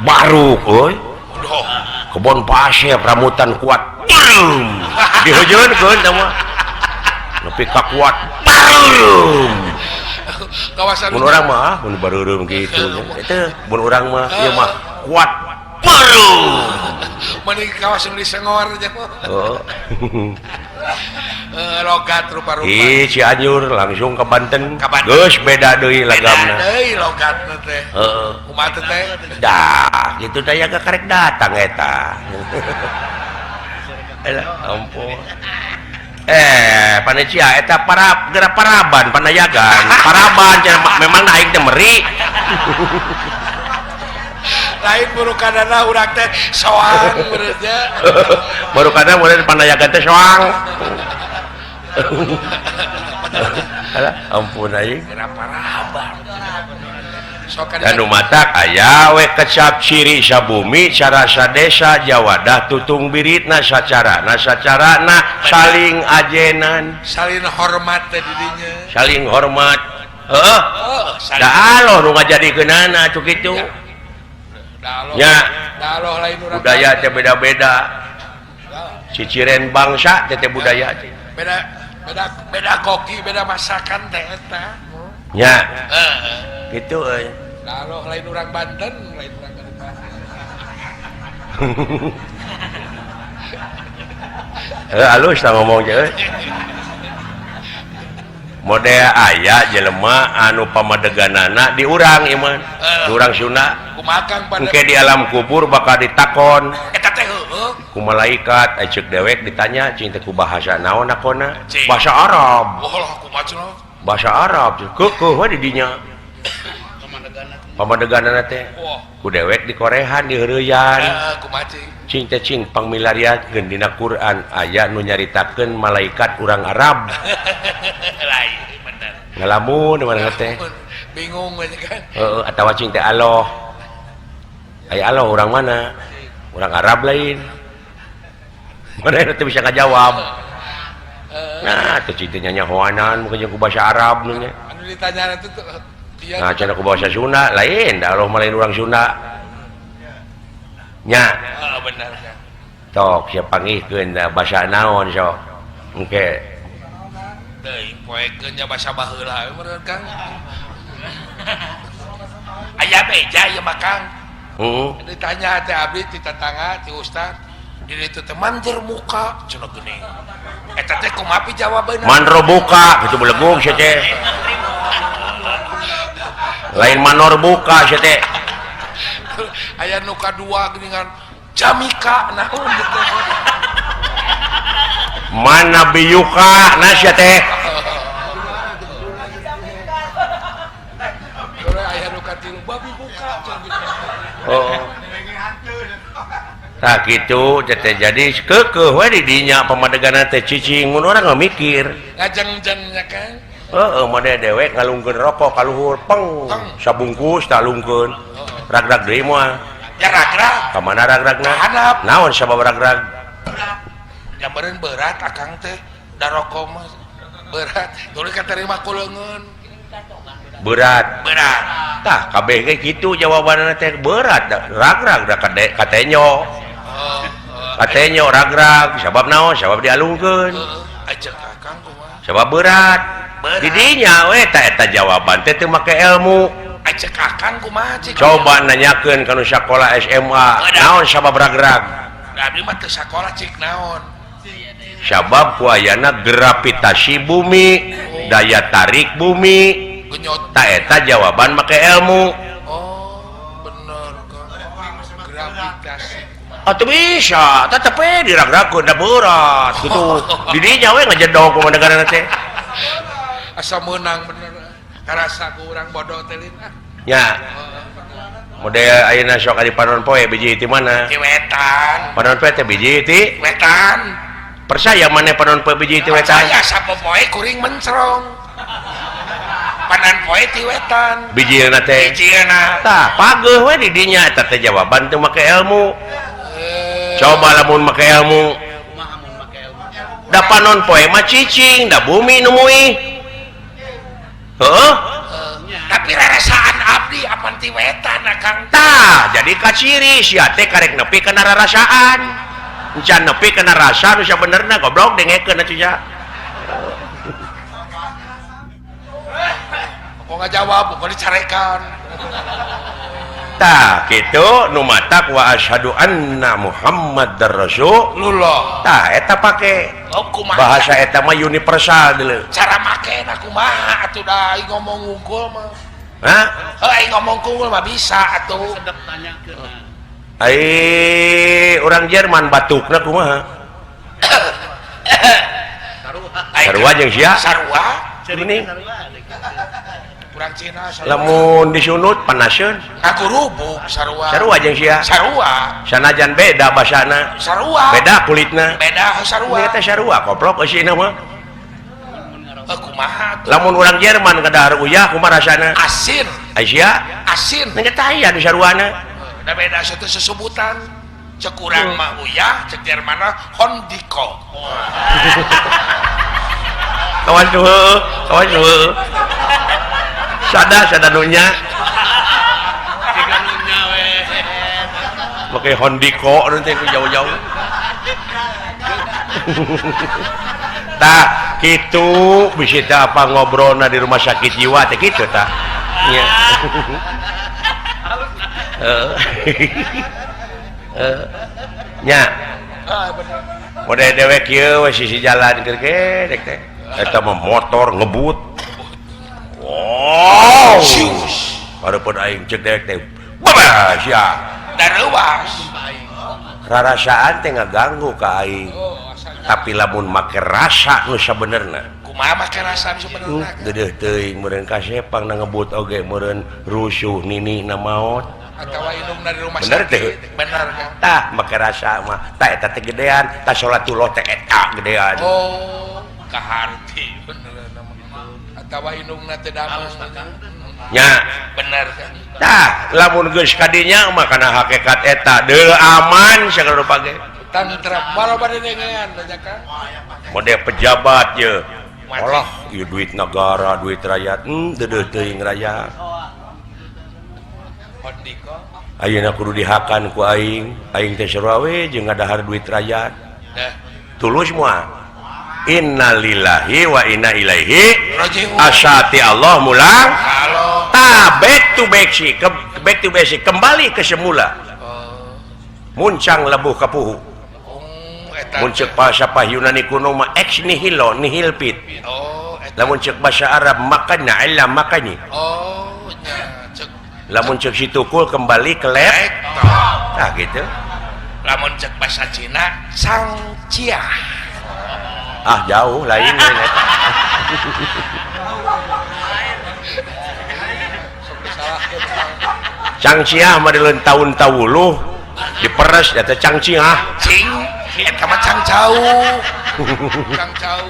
S1: Baru euy.
S2: Waduh.
S1: Kebon pasir rambutan kuat. Barum. Dihujeunkeun teh mah. Nepi ka kuat. Barum.
S2: Kawasan
S1: mun urang mah mun bareureum kitu. Eta mun urang mah ieu mah kuat. Barum.
S2: Mending kawasan di Sengor aja.
S1: Heeh.
S2: Logat rupa-rupa.
S1: Ih, Cianjur langsung ke Banten.
S2: Ka Banten.
S1: Geus beda deui lagamna.
S2: Beda deui logatna teh.
S1: Heeh.
S2: Kumaha teh teh?
S1: Dah, kitu teh ya karek datang eta. Alah, ampun. Panecia eta para geura paraban panayagan. Paraban cenah memang aing teh meri.
S2: Lain burukadana urang teh soang meureun nya.
S1: Burukadana meureun panayagan teh soang. Alah, ampun aing.
S2: Geura paraban.
S1: Anu matak aya we kecap ciri sabumi carasa desa jawadah tutung biritna sacarana sacarana saling ajenan
S2: saling hormat teh didinya
S1: saling hormat heeh da aloh nu ngajadikeunana atuh kitu nya
S2: da aloh lain urang
S1: budaya teh beda-beda ciciren bangsa teh budaya teh
S2: beda beda beda koki beda masakan teh eta
S1: nya heeh gitu euy.
S2: Lalu lain urang Banten, lain urang Banten.
S1: Heuh alus tah ngomong ge euy. Model aya jelema anu pamadeganana di urang ieu mah. Di urang Sunda.
S2: Kumaha Kang pada
S1: engke di alam kubur bakal ditakon.
S2: Eta teh heueuh.
S1: Ku malaikat ai ceuk dewek ditanya cing teh ku bahasa naon nakona? Bahasa Arab.
S2: Wah, kumaha cenah?
S1: Bahasa Arab keukeun we di dinya. Pamadeganana teh ku dewek di korehan di heureuyan. Cing teh cing pangmilariakeun dina Quran aya nu nyaritakeun malaikat urang Arab.
S2: Lain bener.
S1: Ngalamun manehna teh.
S2: Bingung we kan.
S1: Heeh, atawa cing teh aloh. Aya aloh urang mana? Urang Arab lain. Manehna teh bisa ngajawab. Nah, teh cing teh nyanyahoanan mungkin jeung ku bahasa Arab nu nya.
S2: Anu ditanya itu
S1: Nah, cenah ku bahasa Sunda lain, da Allah mah lain urang Sunda. Nya.
S2: Heeh, bener kan.
S1: Tok sia pangihkeun da basa naon sok. Engke.
S2: Deui poekeun nya basa baheula we meureun Kang. Aya beja ieu mah Kang.
S1: Heeh.
S2: Ditanya teh abdi ti tetangga ti ustad, di ditu teh manjer muka cenah geuning. Eta teh kumaha jawabanna?
S1: Manro buka kitu belegug sia teh. Lain manor buka sia teh.
S2: Aya nu kadua geuningan Jamika naon gitu.
S1: Mana biyuka nasya teh?
S2: Aya nu katilu babi buka.
S1: Oh. Tah kitu teh jadi keukeuh we di dinya pamadegan teh cicing mun urang mikir.
S2: Ngajeng-jengnya kan.
S1: Heeh, mode dewek ngalungkeun rokok ka luhur peng sabungkus talungkeun. Ragrag deui moal.
S2: Ya ragrag.
S1: Ka mana ragragna? Naon sabab ragrag?
S2: Ya meureun berat akang teh da rokok mah berat. Tuluy katarima ku leungeun.
S1: Berat.
S2: Berat.
S1: Tah kabeh ge kitu jawabanna teh berat ragrag da katenyo. Katenyo ragrag sabab naon? Sabab dialungkeun.
S2: Heeh, akang kumaha?
S1: Sabab berat. Didinya we ta eta jawaban teh teu make ilmu.
S2: Acek akang kumaha cik?
S1: Coba nanyakeun ka nu sakola SMA, naon sabab ragrag?
S2: Da abdi mah teu sakola cik naon?
S1: Sabab ku ayana gravitasi bumi, daya tarik bumi. Ta eta jawaban make ilmu.
S2: Oh, bener kan. Gravitasi.
S1: Atuh bisa, tetep we diragragkeun da berat kitu. Didinya we ngajedog kumaha negarana teh.
S2: Asa meunang bener. Karasa ku urang bodoh teh lin.
S1: Nya. Model ayeuna sok di panon poe biji ti mana?
S2: Ti wetan.
S1: Panon poe teh biji ti
S2: wetan.
S1: Percaya maneh panon poe biji ti wetan?
S2: Percaya sapopoe kuring mencrong. Panon poe ti wetan.
S1: Bijilna teh.
S2: Bijilna.
S1: Tah, pageuh we di dinya eta teh jawaban teu make ilmu. Coba lamun make ilmu.
S3: Kumaha mun make ilmu?
S1: Da panon poe mah cicing, da bumi nu muih. Heeh.
S2: Tapi rarasaan abdi apan ti wetan akang.
S1: Tah, jadi kaciri sia teh karek nepi kana rarasaan. Encan nepi kana rasa nu sabenerna goblok dengekeun atuh sia.
S2: Kok ngajawab, kok dicarekan.
S1: Tah, kitu nu matak wa asyhadu anna Muhammadar Rasulullah. Tah, eta pake.
S2: Oh, kumaha?
S1: Bahasa eta mah universal deuleu.
S2: Cara makena kumaha atuh da aing ngomong unggul mah.
S1: Hah?
S2: Heuh, aing ngomong unggul mah bisa atuh.
S3: Sedep tanyakeun.
S1: Ai urang Jerman batukna kumaha?
S3: Sarua.
S1: Sarua jeung sia?
S2: Sarua.
S1: Geuning.
S2: Urang Cina sarua.
S1: Lamun disunut panaseun.
S2: Ngagurubuk sarua.
S1: Sarua jeung sia.
S2: Sarua.
S1: Sanajan beda basana.
S2: Sarua.
S1: Beda kulitna.
S2: Beda sarua.
S1: Eta sarua koplok eusina mah.
S2: Kumaha atuh?
S1: Lamun urang Jerman kadahar uyah kumaha rasana?
S2: Asin.
S1: Ai sia?
S2: Asin.
S1: Ngan taya nu saruana.
S2: Da beda satu sesebutan. Cek urang mah uyah, cek Jerman mah hondiko.
S1: Kawan tuh, kawan tuh. Sada sada nunya.
S3: Tiga nunya we.
S1: Pakai hondiko nanti ku jauh-jauh. Tah kitu bisi teh apa ngobrolna di rumah sakit jiwa teh kitu tah. Nya. Nya. Model dewek ieu we sisi jalan keur ge dek teh. Eta mah motor ngebut. Wow. Walaupun aing cek dewek teh. Babas ya.
S2: Dareuwas.
S1: Rarasaan teh ngaganggu ka aing. Tapi lamun make rasa nu sabenerna.
S2: Kumaha make rasa nu sabenerna?
S1: Geudeuh teuing meureun kasepang na ngebut oge meureun rusuh ninina maot.
S2: Atawa indungna di rumah
S1: bener
S2: sakit.
S1: Teh?
S2: Bener kan?
S1: Tah make rasa mah. Tah eta teh gedean, tah salatullah teh eta gedean.
S2: Oh, kaharti bener atawa indungna teh damang.
S1: Nya,
S2: bener kan?
S1: Tah, lamun geus kadinya mah kana hakikat eta deul aman sagala rupa ge.
S2: Tantram maloba dengean nya kan.
S1: Mode pejabat ye. Alah, ieu duit negara, duit rakyat, deudeuh teuing rakyat. Ayeuna kudu dihakan ku aing, aing teh sarua we jeung ngadahar duit rakyat. Tulus moal. Innalillahi wa inna ilaihi
S2: raji'un.
S1: Asati Allah mulang. Ta back to basic, back to basic, kembali ke semula. Muncang lebuh kapuhu. Mun ceuk bahasa Yunani kuno mah ex nihilo nihil fit.
S2: Oh,
S1: lamun ceuk bahasa Arab makana illa makani.
S2: Oh, nya ceuk
S1: Lamun cek si tukul kembali ke laptop. Nah gitu.
S2: Lamun cek bahasa Cina sangcia.
S1: Ah jauh lain eta. Cangciah mah dileun taun tawuluh diperes eta cangciah.
S2: Cing eta mah cangcau. Cangcau.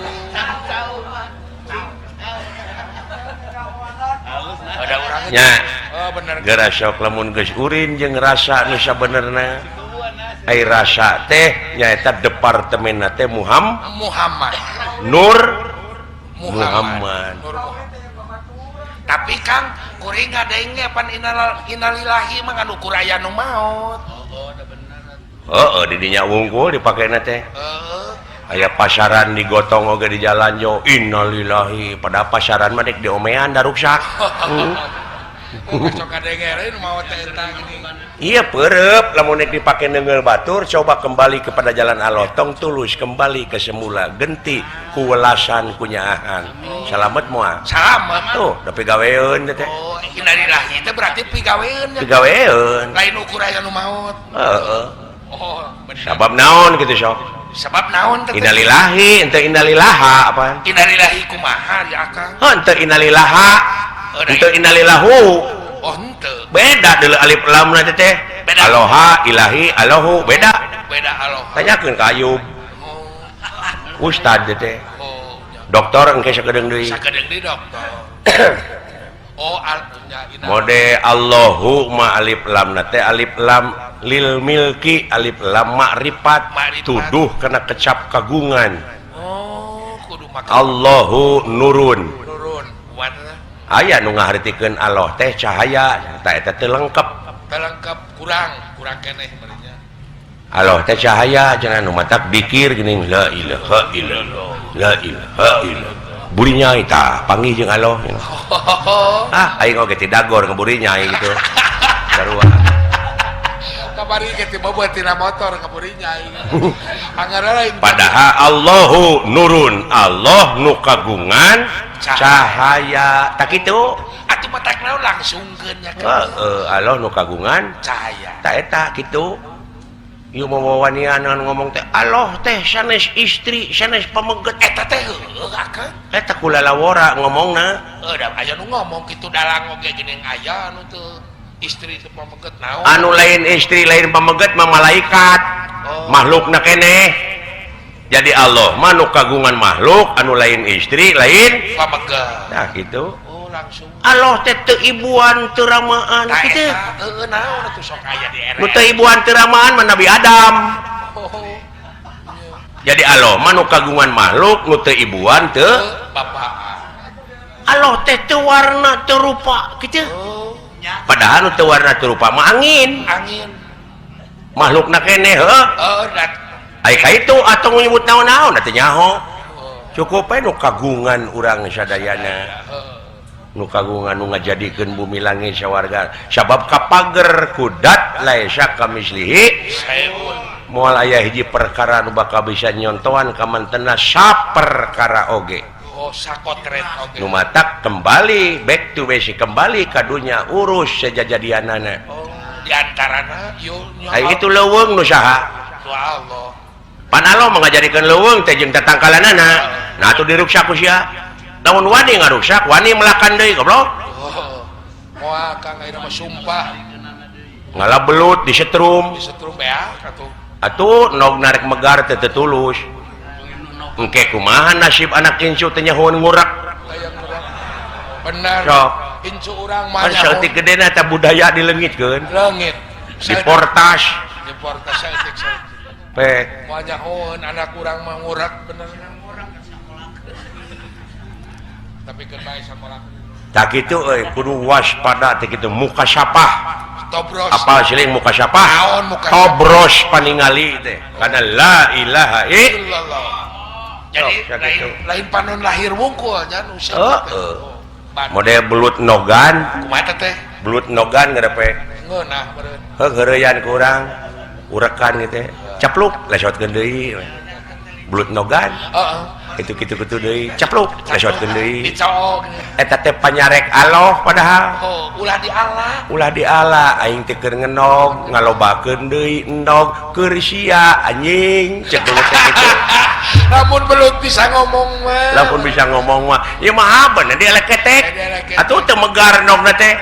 S2: Ada urangnya. Oh bener.
S1: Geura sok lamun geus urin jeung rasa nu sabenerna. Ai rasa teh nyaeta departemenna teh Muhammad Nur Muhammad.
S2: Nur Muhammad. Tapi Kang kuring ngadenge pan innalillahi mah ngan ukur aya nu maot.
S1: Heeh, di dinya wungkul dipakena teh.
S2: Heeh.
S1: Aya pasaran digotong oge di jalan jo innalillahi pada pasaran mah dek diomean da ruksak. Iya perep lamun nek dipake neunggeul batur coba kembali kepada jalan Allah tong tulus kembali ke semula genti ku welasan kunyaahan salamet moal
S2: salamet
S1: tuh da pigaweun teh.
S2: Oh innalillahi teh berarti pigaweun
S1: pigaweun
S2: lain ukur aya nu maot.
S1: Heeh.
S2: Oh bener.
S1: Sabab naon kitu sok
S2: sabab naon teh
S1: innalillahi henteu innalillaha apa
S2: innalillahi kumaha ya akang
S1: henteu innalillaha henteu innalillahu.
S2: Oh henteu
S1: beda deuleu alif lam na teh. Aloha ilahi alohu beda
S2: beda aloha
S1: tanyakeun ka Ayub.
S2: Oh
S1: ustad teh.
S2: Oh
S1: dokter engke sakedeung deui
S2: sakedeung deui dokter. Oh nya
S1: mode Allahu ma alif lam na teh alif lam lil milki alif lam makrifat tuduh kana kecap kagungan.
S2: Oh kudu make
S1: Allahu nurun
S2: nurun
S1: aya nu ngahartikeun Allah teh cahaya ta eta teh lengkap
S2: teh lengkap kurang kurang keneh meureunnya
S1: Allah teh cahaya cenah nu matak dikir geuning la ilaha illallah la ilaha illallah buri nyai tah panggih jeung Allah. Ah aing oge teh dagor ngeburi nyai gitu sarua
S2: kamari ge teh boboh tina motor ngeburi nyai anggar lain
S1: padahal Allahu nurun Allah nu kagungan cahaya tak kitu
S2: atuh matak naon langsungkeun nya
S1: heeh Allah nu kagungan
S2: cahaya
S1: ta eta kitu ieu mau wanian ngomong teh Allah teh sanes istri sanes pameget
S2: eta teh heueuh akang
S1: eta kulalawora ngomongna
S2: heuh da aya nu ngomong kitu dalang oge geuning aya anu teu istri teu pameget naon
S1: anu lain istri lain pameget mah malaikat
S2: oh.
S1: Makhlukna keneh jadi Allah mah nu kagungan makhluk anu lain istri lain
S2: pameget
S1: nah gitu.
S2: Oh langsung
S1: Allah teh teu ibuan teu ramaan kitu
S2: heueuh naon atuh sok aya di era
S1: nu teu ibuan teu ramaan mah Nabi Adam.
S2: Oh.
S1: Jadi Allah mah nu kagungan makhluk nu teu ibuan teu
S2: bapaan
S1: Allah teh teu warna teu rupa kitu.
S2: Oh.
S1: Padahal nu teu warna teu rupa mah angin
S2: angin
S1: makhlukna keneh heuh
S2: heuh
S1: ai ka itu atau nyebut naon-naon teh nyaho cukup we nu kagungan urang sadayana nu kagungan nu ngajadikeun bumi langit sawarga sabab kapager kudat laisa kamislihi moal aya hiji perkara nu bakal bisa nyontohan ka mantena saperkara oge.
S2: Oh sakotret oge
S1: nu matak kembali back to basic kembali ka dunya urus sejajadianana.
S2: Oh di antarana ieu
S1: ai itu leuweung nu saha
S2: nu Allah
S1: pan Allah mangajadikeun leuweung teh jeung tatangkalanana nah atuh diruksak ku sia lamun wani ngaruksak wani melakan deui goblok.
S2: Oh moal Kang ayeuna mah sumpah
S1: ngala belut disetrum
S2: disetrum beak atuh
S1: atuh nog narek megar teh teu tulus engke kumaha nasib anak incu teh nyahoan ngurak
S2: bener incu urang mah
S1: kan saeutik gedena eta budaya dileungitkeun
S2: leungit
S1: diportas
S2: diportas saeutik saeutik
S1: pe
S2: moal nyahoan anak urang mah ngurak bener tapi keun bae sakola
S1: tak kitu euy kudu waspada teh kitu muka sapah
S2: tobros
S1: apal siling muka sapah
S2: naon muka
S1: tobros paningali teh kana la ilaha
S2: illallah. Jadi lain panon lahir wungkul nya nu
S1: heeh model belut nogan
S2: kumaha teh
S1: belut nogan ngarepe
S2: ngeunah meureun
S1: heuh heureyan ku urang urekan kitu capluk lesotkeun deui. Belut nogan. Heeh. Itu kitu deui capluk lesotkeun deui. Eta teh panyarek aloh padahal.
S2: Oh, ulah diala.
S1: Ulah diala aing teh keur ngenog ngalobakeun deui endog keur sia anjing cek belut teh kitu.
S2: Lamun belut bisa ngomong mah.
S1: Lamun bisa ngomong mah ieu mah bener dieleketek. Atuh teu megar endogna teh.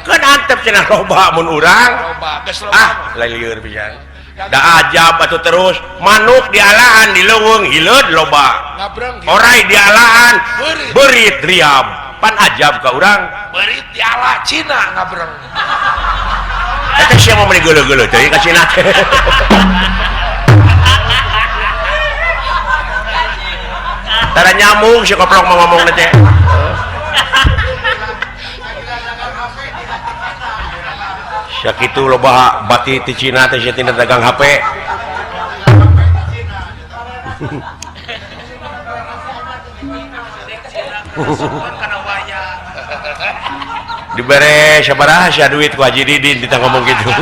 S1: Keun antep cenah loba mun urang.
S2: Loba, geus loba.
S1: Ah, lieur pisan. Da ajab atuh terus manuk dialaan di leuweung hileud loba. Orai dialaan beurit riab. Pan ajab ka urang.
S2: Beurit diala Cina ngabreng.
S1: Eta sia mah meuni geuleuh-geuleuh teuing ka Cina teh. Tara nyambung si koplok mah ngomongna teh. Sakitu loba bati ti Cina teh sia tina dagang HP. Dibere sabaraha sia duit ku Haji Didin kita ngomong gitu.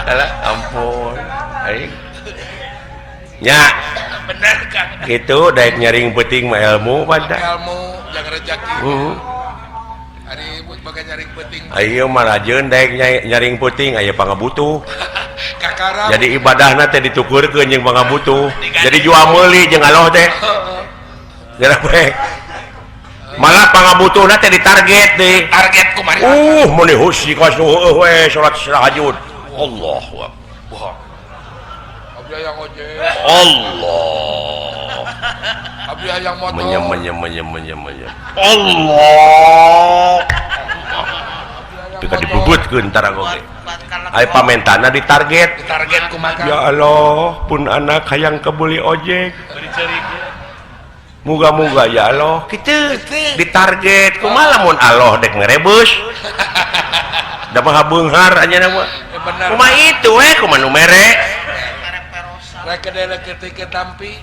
S1: Alah ampun. Aing. Nya.
S2: Bener Kang.
S1: Kitu daek nyaring peuting mah ilmu pada.
S2: Ilmu jangan rezeki. Ari bagai nyaring peuting.
S1: Ayo mah rajeun daek nyaring peuting aya pangabutuh.
S2: Kakara.
S1: Jadi ibadahna teh ditukurkeun jeung pangabutuh. Jadi jual meuli jeung aloh teh. Geura we. Malah pangabutuhna teh ditarget deui.
S2: Target kumaha?
S1: Meuni husi ka heueuh we salat tahajud. Allahu akbar.
S2: Abdi hayang ojek.
S1: Allah.
S2: Abdi hayang motor.
S1: Menyem menyem menyem menyem menyem. Allah. Pika dibubutkeun tara oge. Aya pamentana ditarget.
S2: Ditarget kumaha?
S1: Ya Allah, pun anak hayang kebuli ojek. Muga-muga ya Allah kitu ditarget kumaha lamun Allah dek ngerebus. Da mah beunghar anjeunna mah. Kumaha itu we kumaha nu mere.
S2: Rek ketik tampi.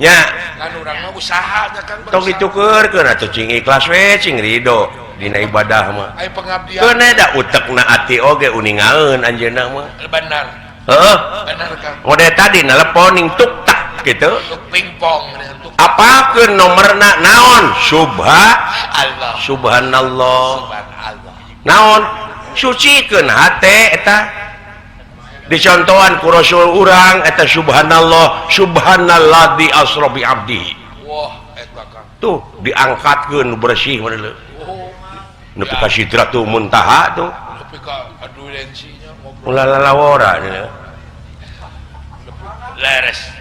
S1: Nya
S2: kan urang mah usaha nya Kang.
S1: Tong ditukeurkeun atuh cing ikhlas we cing ridho dina ibadah mah.
S2: Aya pengabdian.
S1: Keun da utekna ati oge uningaeun anjeunna mah.
S2: Benar.
S1: Heeh.
S2: Benar Kang.
S1: Mode tadi nelepon ning tuk tak gitu.
S2: Tuk pingpong.
S1: Apakeun nomerna naon? Subha
S2: Allah.
S1: Subhanallah.
S2: Subhanallah.
S1: Naon? Sucikeun hate eta. Dicontohan ku Rasul urang eta subhanallah subhanalladzi asra bi abdihi.
S2: Wah, eta Kang.
S1: Tuh diangkatkeun bersih mana leu. Nepi ka sidratul muntaha tuh.
S2: Nepi ka adulensinya ngobrol.
S1: Ulah lalawora nya.
S2: Leres.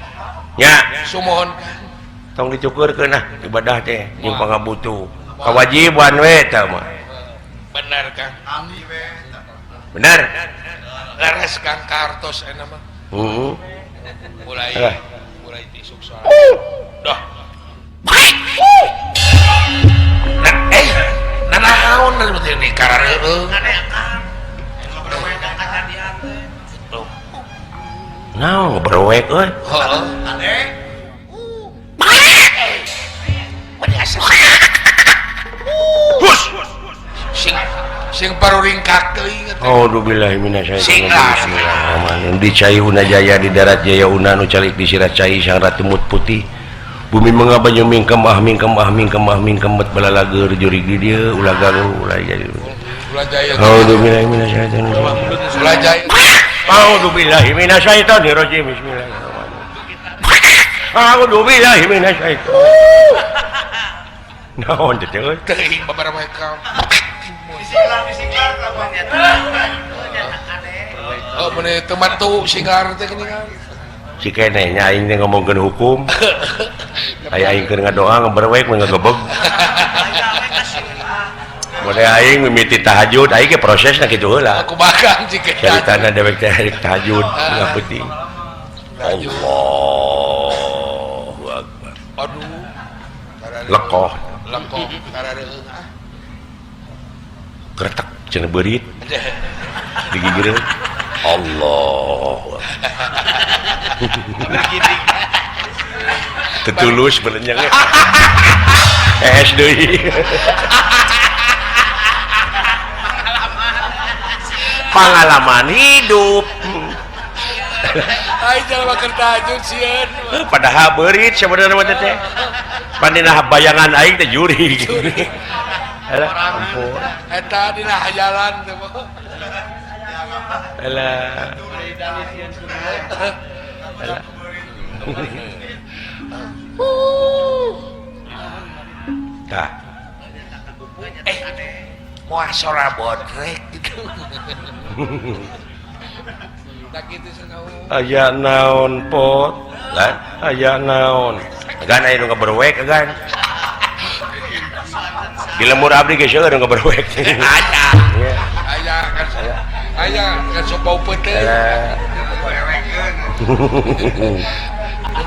S1: Nya,
S2: sumuhun.
S1: Tong dicukurkeun ah ibadah teh jeung pangabutuh. Kawajiban we eta mah.
S2: Bener Kang.
S1: Bener.
S2: Leres Kang kartos enak mah.
S1: Heeh.
S2: Mulai mulai tisuk soal. Dah. Nah, nanaon ini karareueung.
S1: Naon berwek euy.
S2: Heeh.
S1: Hus.
S2: Sing sing paruringkak teuing teh.
S1: Auzubillahi minasyaitonir rajim. Di cai una jaya di darat jaya una nu calik di sirat cai sang ratu mut putih. Bumi mengabanyu mingkem ah mingkem ah mingkem ah mingkem bet balalager jurig di dieu ulah galuh ulah jaya.
S2: Ulah jaya.
S1: Auzubillahi minasyaitonir rajim.
S2: Ulah jaya.
S1: Auzubillahi minasyaitonir rajim. Bismillahirrahmanirrahim. Auzubillahi minasyaitonir. Naon teh euy?
S2: Teuing babaraha ka. Oh, mun teu matu singlar teh geuningan.
S1: Si keneh nya aing teh ngomongkeun hukum. Aya aing keur ngadoa ngeberwek mun ngagebeg. Mun aing mimiti tahajud, aing ge prosesna kitu heula.
S2: Aku bakang si keneh.
S1: Caritana dewek teh arek tahajud tengah peuting. Allahu akbar.
S2: Aduh.
S1: Lekoh.
S2: Lekoh karareueung ah.
S1: Kretek cenah beurit. Digigireun. Allah. Tetulus belenyangnya. Es deui. Pengalaman hidup.
S2: Aing jelema keur tahajud sieun.
S1: Padahal beurit sebenarnya mah teh. Pandina bayangan aing teh jurig. Alah ampun.
S2: Eta dina hayalan teh.
S1: Alah. Alah. Tah.
S2: Moal sora bodrek gitu.
S1: Aya naon pot? Lah, aya naon? Agan aya nu ngaberwek agan. Di lembur abdi ge seueur nu ngaberwek.
S2: Aya. Aya kan. Aya kan sok bau peuteung.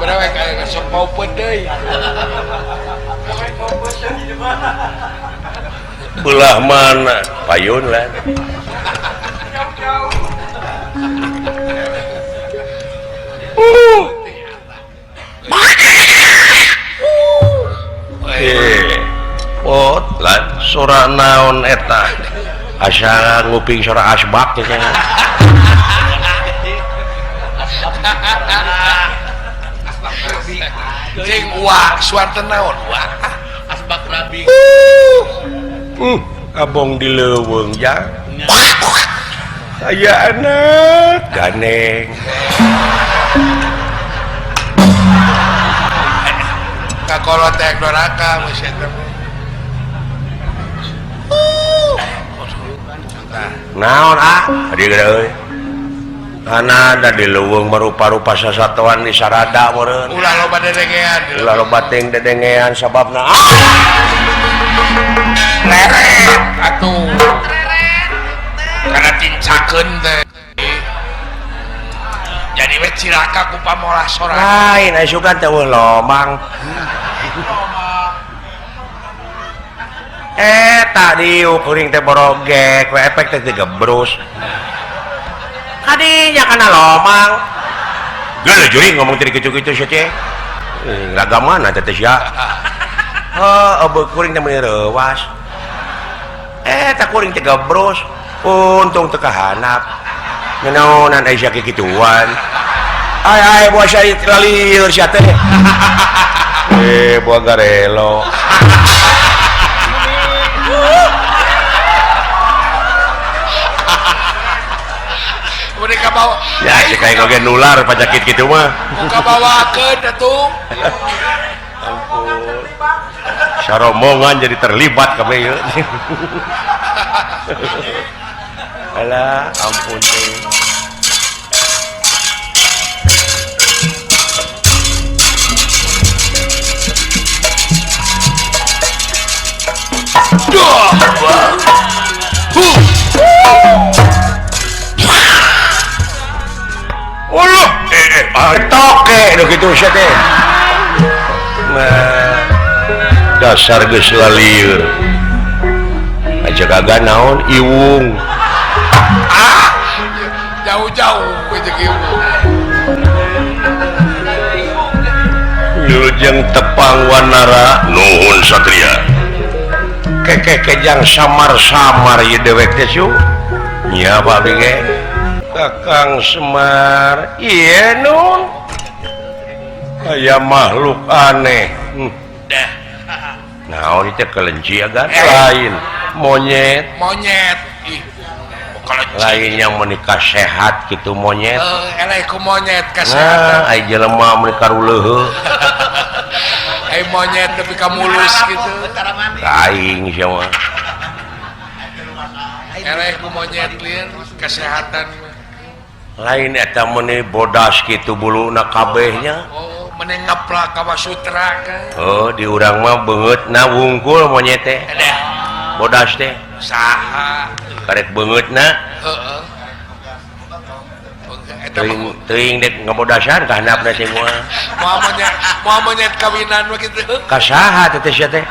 S2: Berewek aya kan sok bau peuteung.
S1: Belah mana? Payun lah. Pot lah sora naon eta? Asa nguping sora asbak teh.
S2: Cing uak suara naon uak?
S3: Asbak rabi.
S1: Abong di leuweung jang. Aya anak ganeng.
S2: Kakolot teh doraka geus eta.
S1: Naon ah? Adi geura euy. Kana da di leuweung marupa-rupa sasatoan di sarada meureun.
S2: Ulah loba dedengean.
S1: Ulah loba ting dedengean sababna.
S2: Leret atuh. Kana tincakeun teh. Jadi we cilaka ku pamolah sorangan.
S1: Lain aya sugan teh eueuh lomang. Tadi kuring teh borogek, we efek teh digebrus. Kadinya kana lomang. Geuleuh juring ngomong teh kitu-kitu sia teh. Raga mana teh sia? Heuh, kuring teh meuni reuwas. Tak kuring teh gebrus. Untung teu kahanap. Ngenaonan aya sia kikituan. Ay ay buah sia lalieur sia teh. Buah garelo.
S2: Mereka bawa
S1: ya cek aing oge nular panyakit kitu mah.
S2: Muka bawakeun atuh.
S1: Ampun. Saromongan jadi terlibat kabeh ieu. Alah, ampun teh. Uluh, toke nu kitu sia teh. Nah, dasar geus lalieur. Aja kagak naon iwung.
S2: Ah, jauh-jauh jeung iwung.
S1: Wilujeng tepang wanara nuhun satria. Kekekejang samar-samar ieu dewek teh su. Nya Pak abdi ge. Kakang Semar, ieu nun. Aya makhluk aneh.
S2: Dah.
S1: Naon ieu teh kelenci agan lain monyet.
S2: Monyet. Ih. Kelenci.
S1: Lain yang menikah sehat gitu monyet.
S2: Eleh ku monyet kasehatan.
S1: Nah, ai jelema meuni karuleuheuh.
S2: Ai monyet nepi ka mulus gitu.
S1: Aing sia mah.
S2: Eleh ku monyet lieur kesehatan mah.
S1: Lain eta meuni bodas kitu buluna kabehnya.
S2: Oh, meuni ngeplak ka Wasutra kan.
S1: Oh, di urang mah beungeutna wungkul monyet teh. Bodas teh.
S2: Saha?
S1: Karek beungeutna.
S2: Heeh. Eta
S1: teuing dek ngabodasan ka handapna teh moal.
S2: Moal monyet kawinan mah kitu.
S1: Ka saha teh sia teh?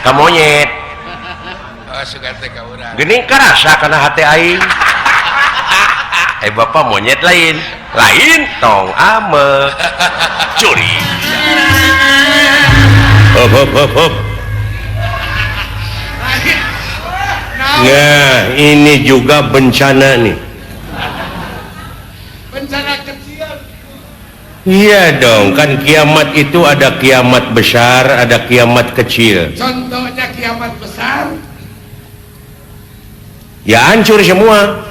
S1: Ka monyet.
S2: Oh, sugan teh ka urang.
S1: Geuning karasa kana hate aing. Bapak monyet lain. Lain tong amek. Curi. Hop hop hop hop. Nah, ini juga bencana nih.
S2: Bencana kecil.
S1: Iya dong, kan kiamat itu ada kiamat besar, ada kiamat kecil.
S2: Contohnya kiamat besar?
S1: Ya hancur semua.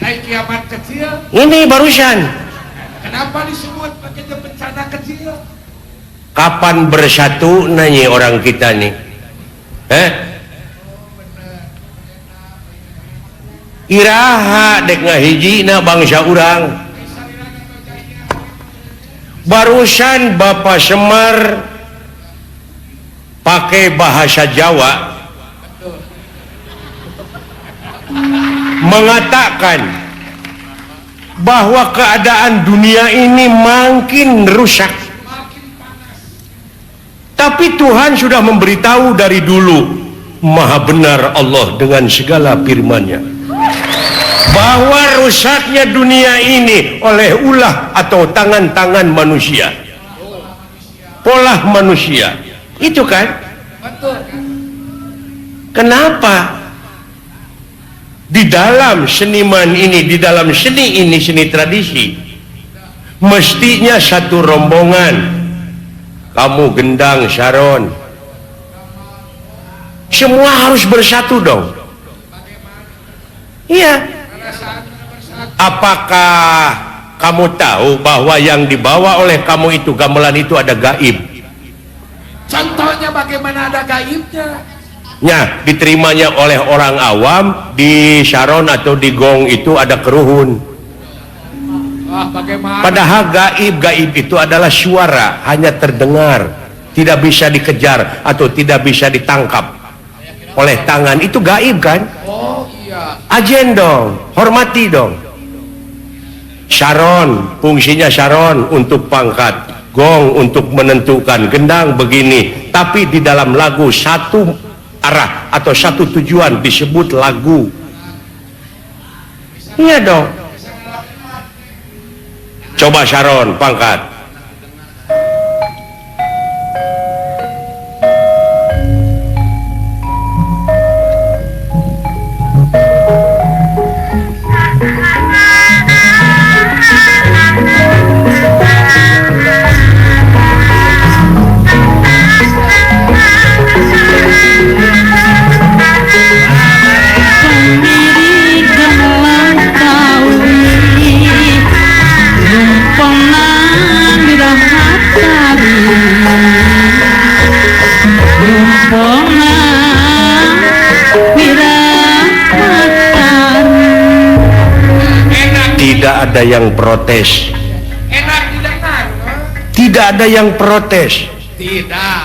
S2: Hai kiamat kecil?
S1: Ini barusan.
S2: Kenapa disebut pakai bencana kecil?
S1: Kapan bersatu nanya orang kita nih? Eh? Iraha dek ngahijina bangsa urang. Barusan Bapak Semar pakai bahasa Jawa mengatakan bahwa keadaan dunia ini makin rusak. Tapi Tuhan sudah memberitahu dari dulu, maha benar Allah dengan segala firman-Nya, bahwa rusaknya dunia ini oleh ulah atau tangan-tangan manusia, pola manusia, itu kan? Kenapa di dalam seniman ini, di dalam seni ini, seni tradisi, mestinya satu rombongan. Kamu gendang saron, semua harus bersatu dong. Iya. Apakah kamu tahu bahwa yang dibawa oleh kamu itu gamelan itu ada gaib?
S2: Contohnya bagaimana ada gaibnya?
S1: Ya, diterimanya oleh orang awam di saron atau di gong itu ada keruhun.
S2: Wah, bagaimana?
S1: Padahal gaib itu adalah suara, hanya terdengar, tidak bisa dikejar atau tidak bisa ditangkap oleh tangan. Itu gaib kan?
S2: Oh iya.
S1: Ajen dong, hormati dong. Saron, fungsinya saron untuk pangkat, gong untuk menentukan, gendang begini. Tapi di dalam lagu satu arah atau satu tujuan disebut lagu. Iya dong. Coba saron pangkat. Tidak ada yang protes.
S2: Enak didengar.
S1: Tidak ada yang protes.
S2: Tidak.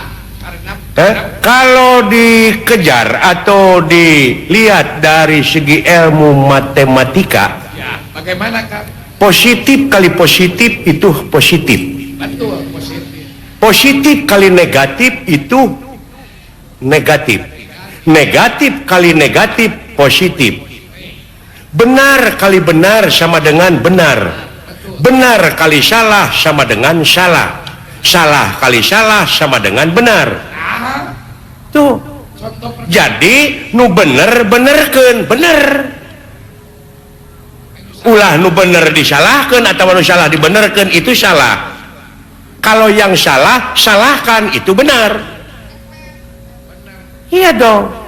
S2: Karena
S1: kalau dikejar atau dilihat dari segi ilmu matematika,
S2: ya, bagaimana Kak?
S1: Positif kali positif itu positif.
S2: Betul, positif.
S1: Positif kali negatif itu negatif. Negatif kali negatif positif. Benar kali benar sama dengan benar. Benar kali salah sama dengan salah. Salah kali salah sama dengan benar. Tuh. Jadi nu bener benerkeun bener. Ulah nu bener disalahkeun atau nu salah dibenerkeun itu salah. Kalau yang salah salahkan itu benar. Iya dong.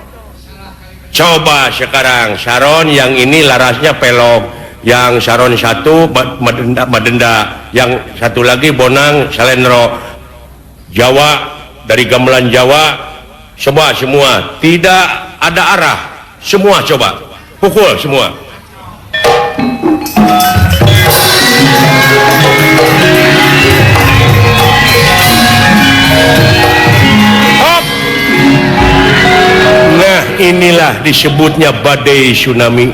S1: Coba sekarang saron yang ini larasnya pelog, yang saron satu madenda, madenda, yang satu lagi bonang salendro Jawa, dari gamelan Jawa, coba semua tidak ada arah, semua coba pukul semua. Hop. Nah, inilah disebutnya badai tsunami.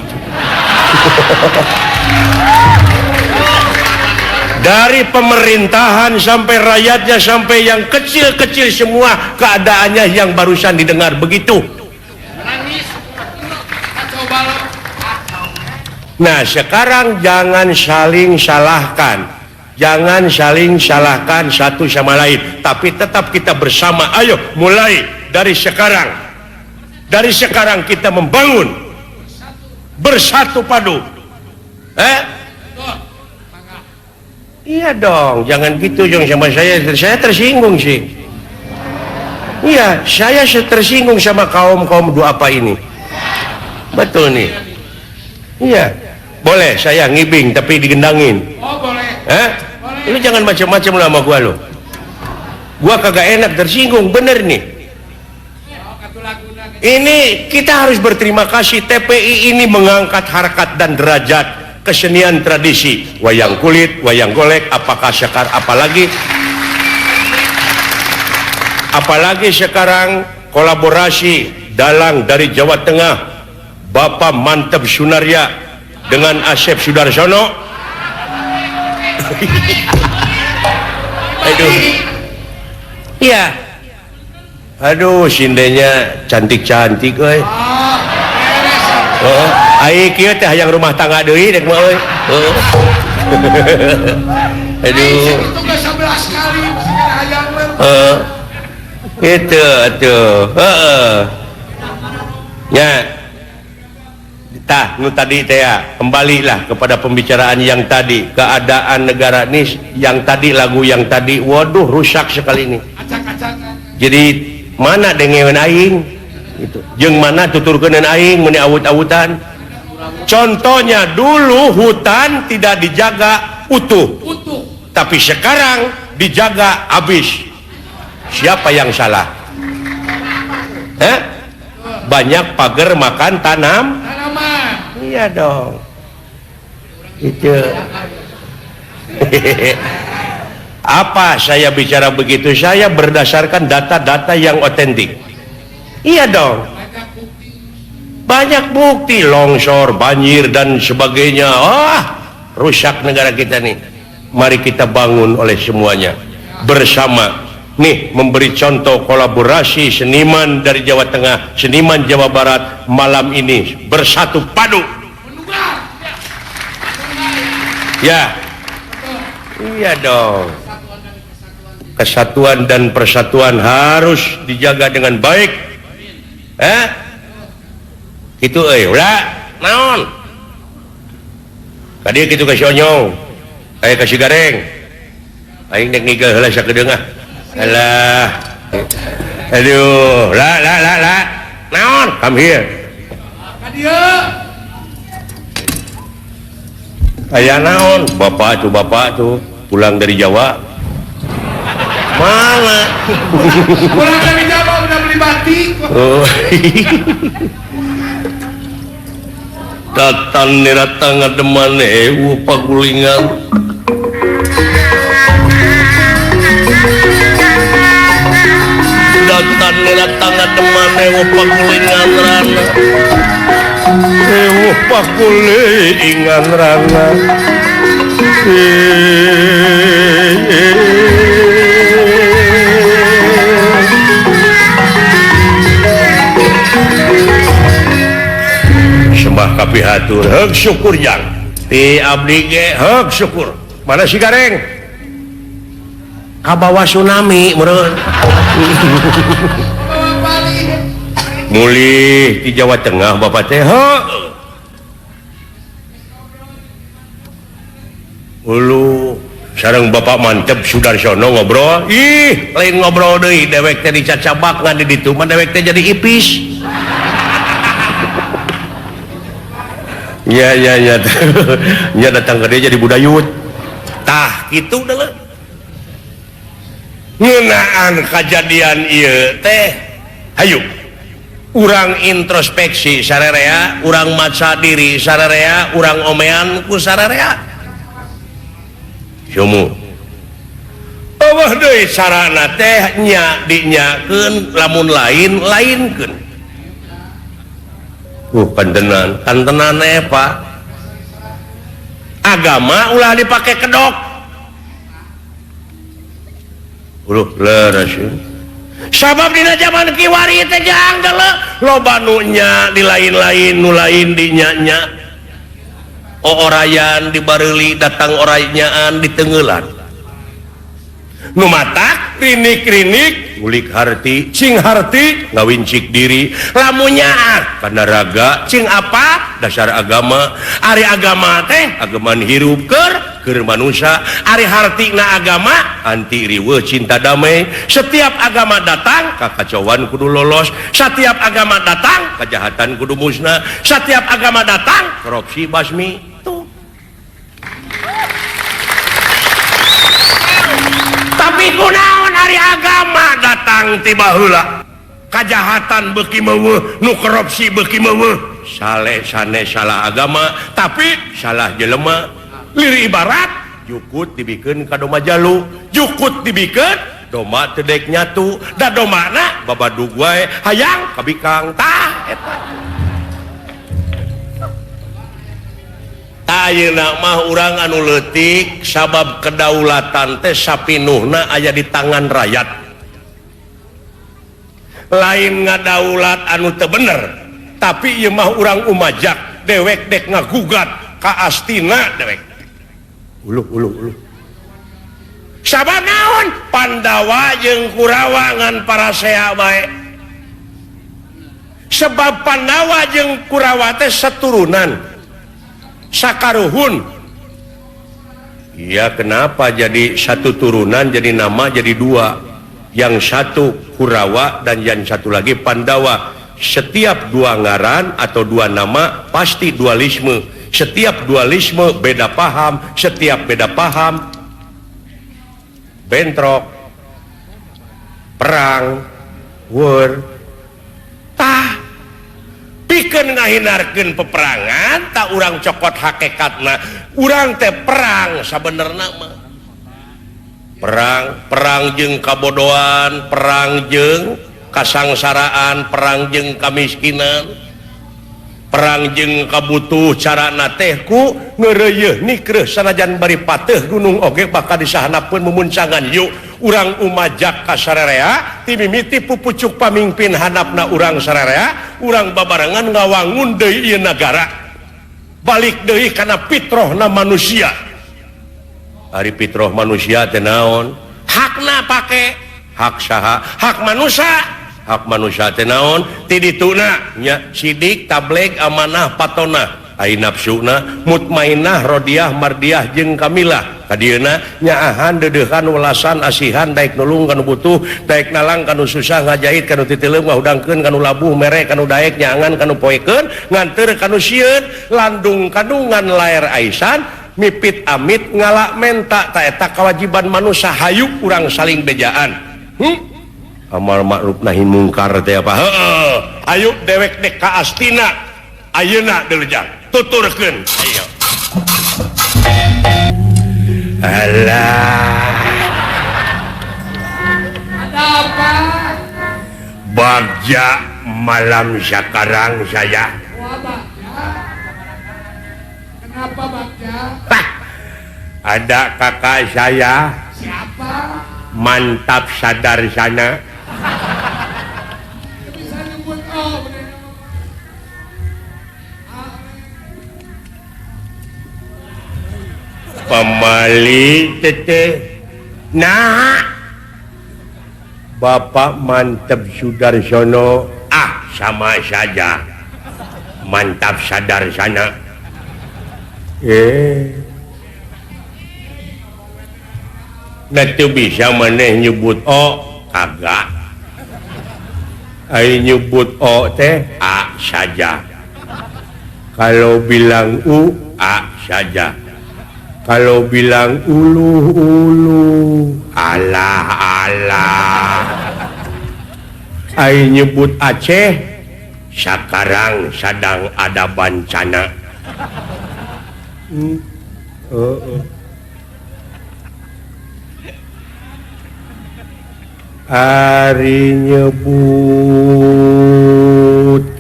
S1: Dari pemerintahan sampai rakyatnya sampai yang kecil-kecil semua keadaannya yang barusan didengar begitu. Nah, sekarang jangan saling salahkan. Jangan saling salahkan satu sama lain, tapi tetap kita bersama. Ayo mulai dari sekarang. Dari sekarang kita membangun bersatu padu. Iya dong, jangan gitu dong sama saya. Saya tersinggung sih. Iya, saya tersinggung sama kaum-kaum duafa ini. Betul nih. Iya. Boleh saya ngibing tapi digendangin.
S2: Oh, boleh.
S1: Hah?
S2: Boleh.
S1: Lu jangan macam-macam lah sama gua lu. Gua kagak enak tersinggung, bener nih. Ini kita harus berterima kasih TPI ini mengangkat harkat dan derajat kesenian tradisi wayang kulit, wayang golek, apakah sekarang apalagi sekarang kolaborasi dalang dari Jawa Tengah Bapak Manteb Sunarya dengan Asep Sudarsono. Aduh. Iya. Aduh, sindenya cantik-cantik euy. Oh, ai kieu teh hayang rumah tangga deui dek mah euy. Heeh. Aduh.
S2: Itu geus 11 kali hayang mah.
S1: Heeh. Itu atuh. Heeh. Nya. Tah, nu tadi teh ya, kembalilah kepada pembicaraan yang tadi, keadaan negara ini yang tadi, lagu yang tadi, waduh rusak sekali ini.
S2: Acak-acakan.
S1: Jadi mana dengeun aing gitu. Jeung mana tuturkeun aing meuni awut-awutan. Contohnya dulu hutan tidak dijaga utuh.
S2: Utuh.
S1: Tapi sekarang dijaga habis. Siapa yang salah? Hah? Banyak pagar makan tanam.
S2: Tanaman.
S1: Iya dong. Itu. Apa saya bicara begitu? Saya berdasarkan data-data yang otentik. Iya dong. Banyak bukti longsor, banjir dan sebagainya. Ah, rusak negara kita nih. Mari kita bangun oleh semuanya bersama. Nih memberi contoh kolaborasi seniman dari Jawa Tengah, seniman Jawa Barat malam ini bersatu padu. Ya. Iya dong. Kesatuan dan persatuan harus dijaga dengan baik. Gitu euy, ulah naon? Ka dieu kitu ka si Onyong, aya ka si Gareng. Aing dek nigel heula sakedeung ah. Alah. Aduh, la la la la. Naon? Come here.
S2: Ka dieu.
S1: Aya naon? Bapak tuh pulang dari Jawa. Mana?
S2: Pulang dari Jawa udah beli batik.
S1: Oh. Datan niratang ngademan ewu pagulingan. Datan niratang ngademan ewu pagulingan rana. Ewu pagulingan rana. Sembah kapihatur heug syukur jang ti abdi ge heug syukur. Mana si Gareng? Kabawa tsunami meureun. Mulih di Jawa Tengah bapak teh heuh. Ulu sareng bapak Manteb Sudarsono ngobrol. Ih, lain ngobrol deui dewek teh dicacabak ngan di ditu mah dewek teh jadi ipis. Ya ya ya. Nya datang ke dia jadi budayut. Tah kitu deuleu. Ngeunaan kajadian ieu teh. Hayu. Urang introspeksi sararea, urang maca diri sararea, urang omean ku sararea. Sumu. Eueuh deui carana teh nya dinyakeun lamun lain lainkeun. Kantenan, kantenan Pak. Agama ulah dipakai kedok. Uluh leres. Sabab dina zaman kiwari teh jang deuleu loba nu nya di lain-lain nu lain di nya-nya. Oorayan dibareuli datang oraynyaan ditenggeulan. Nu matak rinik-rinik ngulik harti cing harti ngawincik diri lamunnya kana raga cing apa dasar agama ari agama teh ageman hirup keur keur manusia. Ari hartina agama anti riweuh cinta damai. Setiap agama datang kakacauan kudu lolos, setiap agama datang kejahatan kudu musnah, setiap agama datang korupsi basmi. Tuh. Tapi kunaon ari agama datang ti baheula kajahatan beuki meuweuh, nu korupsi beuki meuweuh, sale sane salah agama tapi salah jelema. Liri ibarat jukut dibikeun ka domba jalu, jukut dibikeun domba teu dek nyatu, da domana babadug wae hayang kabikang. Tah eta. Ayeuna mah urang anu leutik sabab kedaulatan teh sapinuhna aya di tangan rakyat. Lain ngadaulat anu teu bener, tapi ieu mah urang umajak dewek dek ngagugat ka astina dewek. Uluh uluh uluh. Sabab naon? Pandawa jeung Kurawa ngan parasea bae. Sebab Pandawa jeung Kurawa teh saturunan, sakaruhun. Iya, kenapa jadi satu turunan jadi nama jadi dua? Yang satu Kurawa dan yang satu lagi Pandawa. Setiap dua ngaran atau dua nama pasti dualisme. Setiap dualisme beda paham, setiap beda paham bentrok, perang, war. Tah, pikeun ngahindarkeun peperangan, tak urang cokot hakikatna. Urang teh perang sabenerna mah. Perang, perang jeung kabodohan, perang jeung kasangsaraan, perang jeung kamiskinan, perang jeung kabutuh. Carana teh ku ngeureuyeun nikreuh sanajan bari pateuh gunung oge bakal disahanapeun mumuncangan. Yuk urang umajak ka sararea ti mimiti pupucuk pamingpin handapna urang sararea, urang babarengan ngawangun deui ieu nagara, balik deui kana fitrohna manusia. Ari fitroh manusia teh naon? Hakna pake hak saha? Hak manusia. Hak manusia teh naon? Ti dituna nya sidik, tableg, amanah, patonah, ai nafsuna mutmainah, rodiah, mardiah jeung kamilah. Kadieuna nyaahan, deudeuhan, welasan, asihan, daek nulung kanu butuh, daek nalang kanu susah, ngajahit kanu titileum, ngahudangkeun kanu labuh, mere kanu daek, nyaangan kanu poekeun, nganteur kanu sieun, landung kandungan laer aisan, mipit amit ngalak menta. Ta eta kawajiban manusia. Hayu urang saling bejaan. Amal ma'ruf nahi mungkar teh apa? Heeh. Ayo dewek dek ka astina ayeuna deulejang tuturkeun. Ayo. Alah.
S2: Ada apa?
S1: Bagja malam sekarang saya.
S2: Wah, Bagja. Kenapa Bagja?
S1: Hah. Ada kakak saya.
S2: Siapa?
S1: Mantap sadar sana.
S2: Bisa nyebut oh,
S1: pemali teteh. Nah, Bapak Mantap Sudarsono, ah sama saja. Mantap sadar sana. Nah teu bisa maneh nyebut o kagak. Ai nyebut o teh a saja. Kalau bilang u a saja. Kalau bilang ulu ulu alah alah. Ai nyebut Aceh sakarang sadang ada bancana. Ari nyebut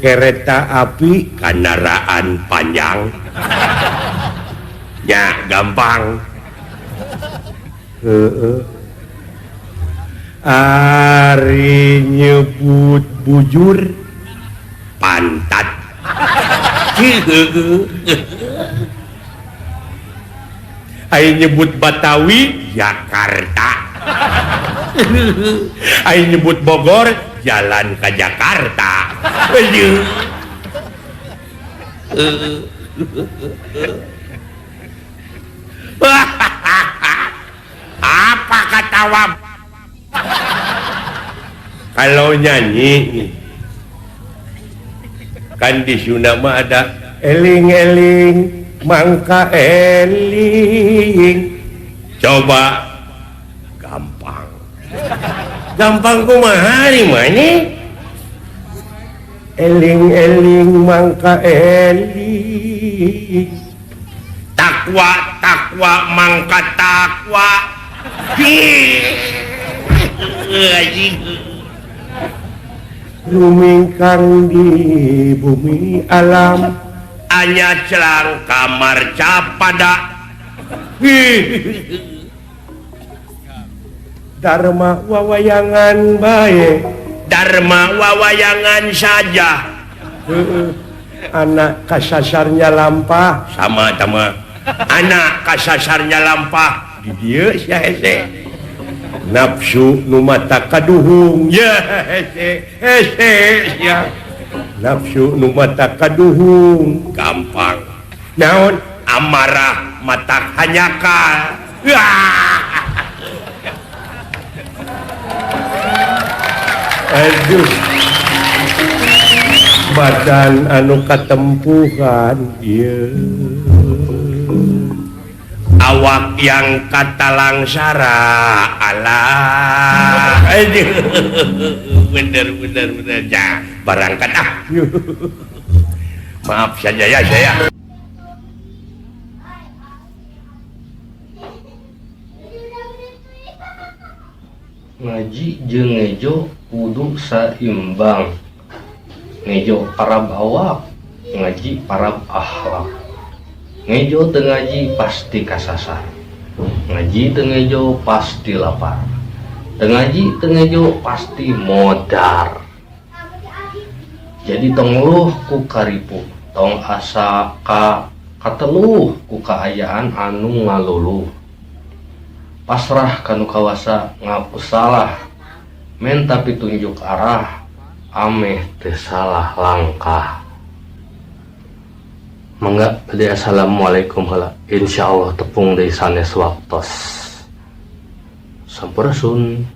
S1: kereta api kendaraan panjang. Ya gampang. Ari nyebut bujur pantat. Ari nyebut Batawi Jakarta. Ari nyebut Bogor jalan ke Jakarta. atawa kalau nyanyi kan di Sunda mah ada eling-eling mangka eling. Coba gampang. Gampang kumaha mah nih? Eling-eling mangka eling. Takwa takwa mangka takwa. Rumingkang di bumi alam anya celang kamar capada. Dharma wawayangan bae, dharma wawayangan saja. Anak kasasarnya lampah sama sama anak kasasarnya lampah di dieu sia hese. Nafsu nu mata kaduhung ya hese hese sia. Nafsu nu mata kaduhung gampang. Naon amarah mata hanyaka. Aduh, badan anu katempuhan ieu, awak yang katalangsara alah. Aduh, bener bener bener ya, barangkat ah. Maaf saja ya saya.
S4: Ngaji jeung ngejo kudu saimbang. Ngejo parab awak, ngaji parab akhlak. Ngejo teu ngaji pasti kasasar. Ngaji teu ngejo pasti lapar. Teu ngaji teu ngejo pasti modar. Jadi tong ngeluh ku karipu, tong asa ka kateluh ku kaayaan anu ngaluluh. Pasrah kanu kawasa ngaku salah, menta pitunjuk arah, ameh teu salah langkah. Mangga bade assalamualaikum heula. Insyaallah tepung deui sanes waktos. Sampurasun.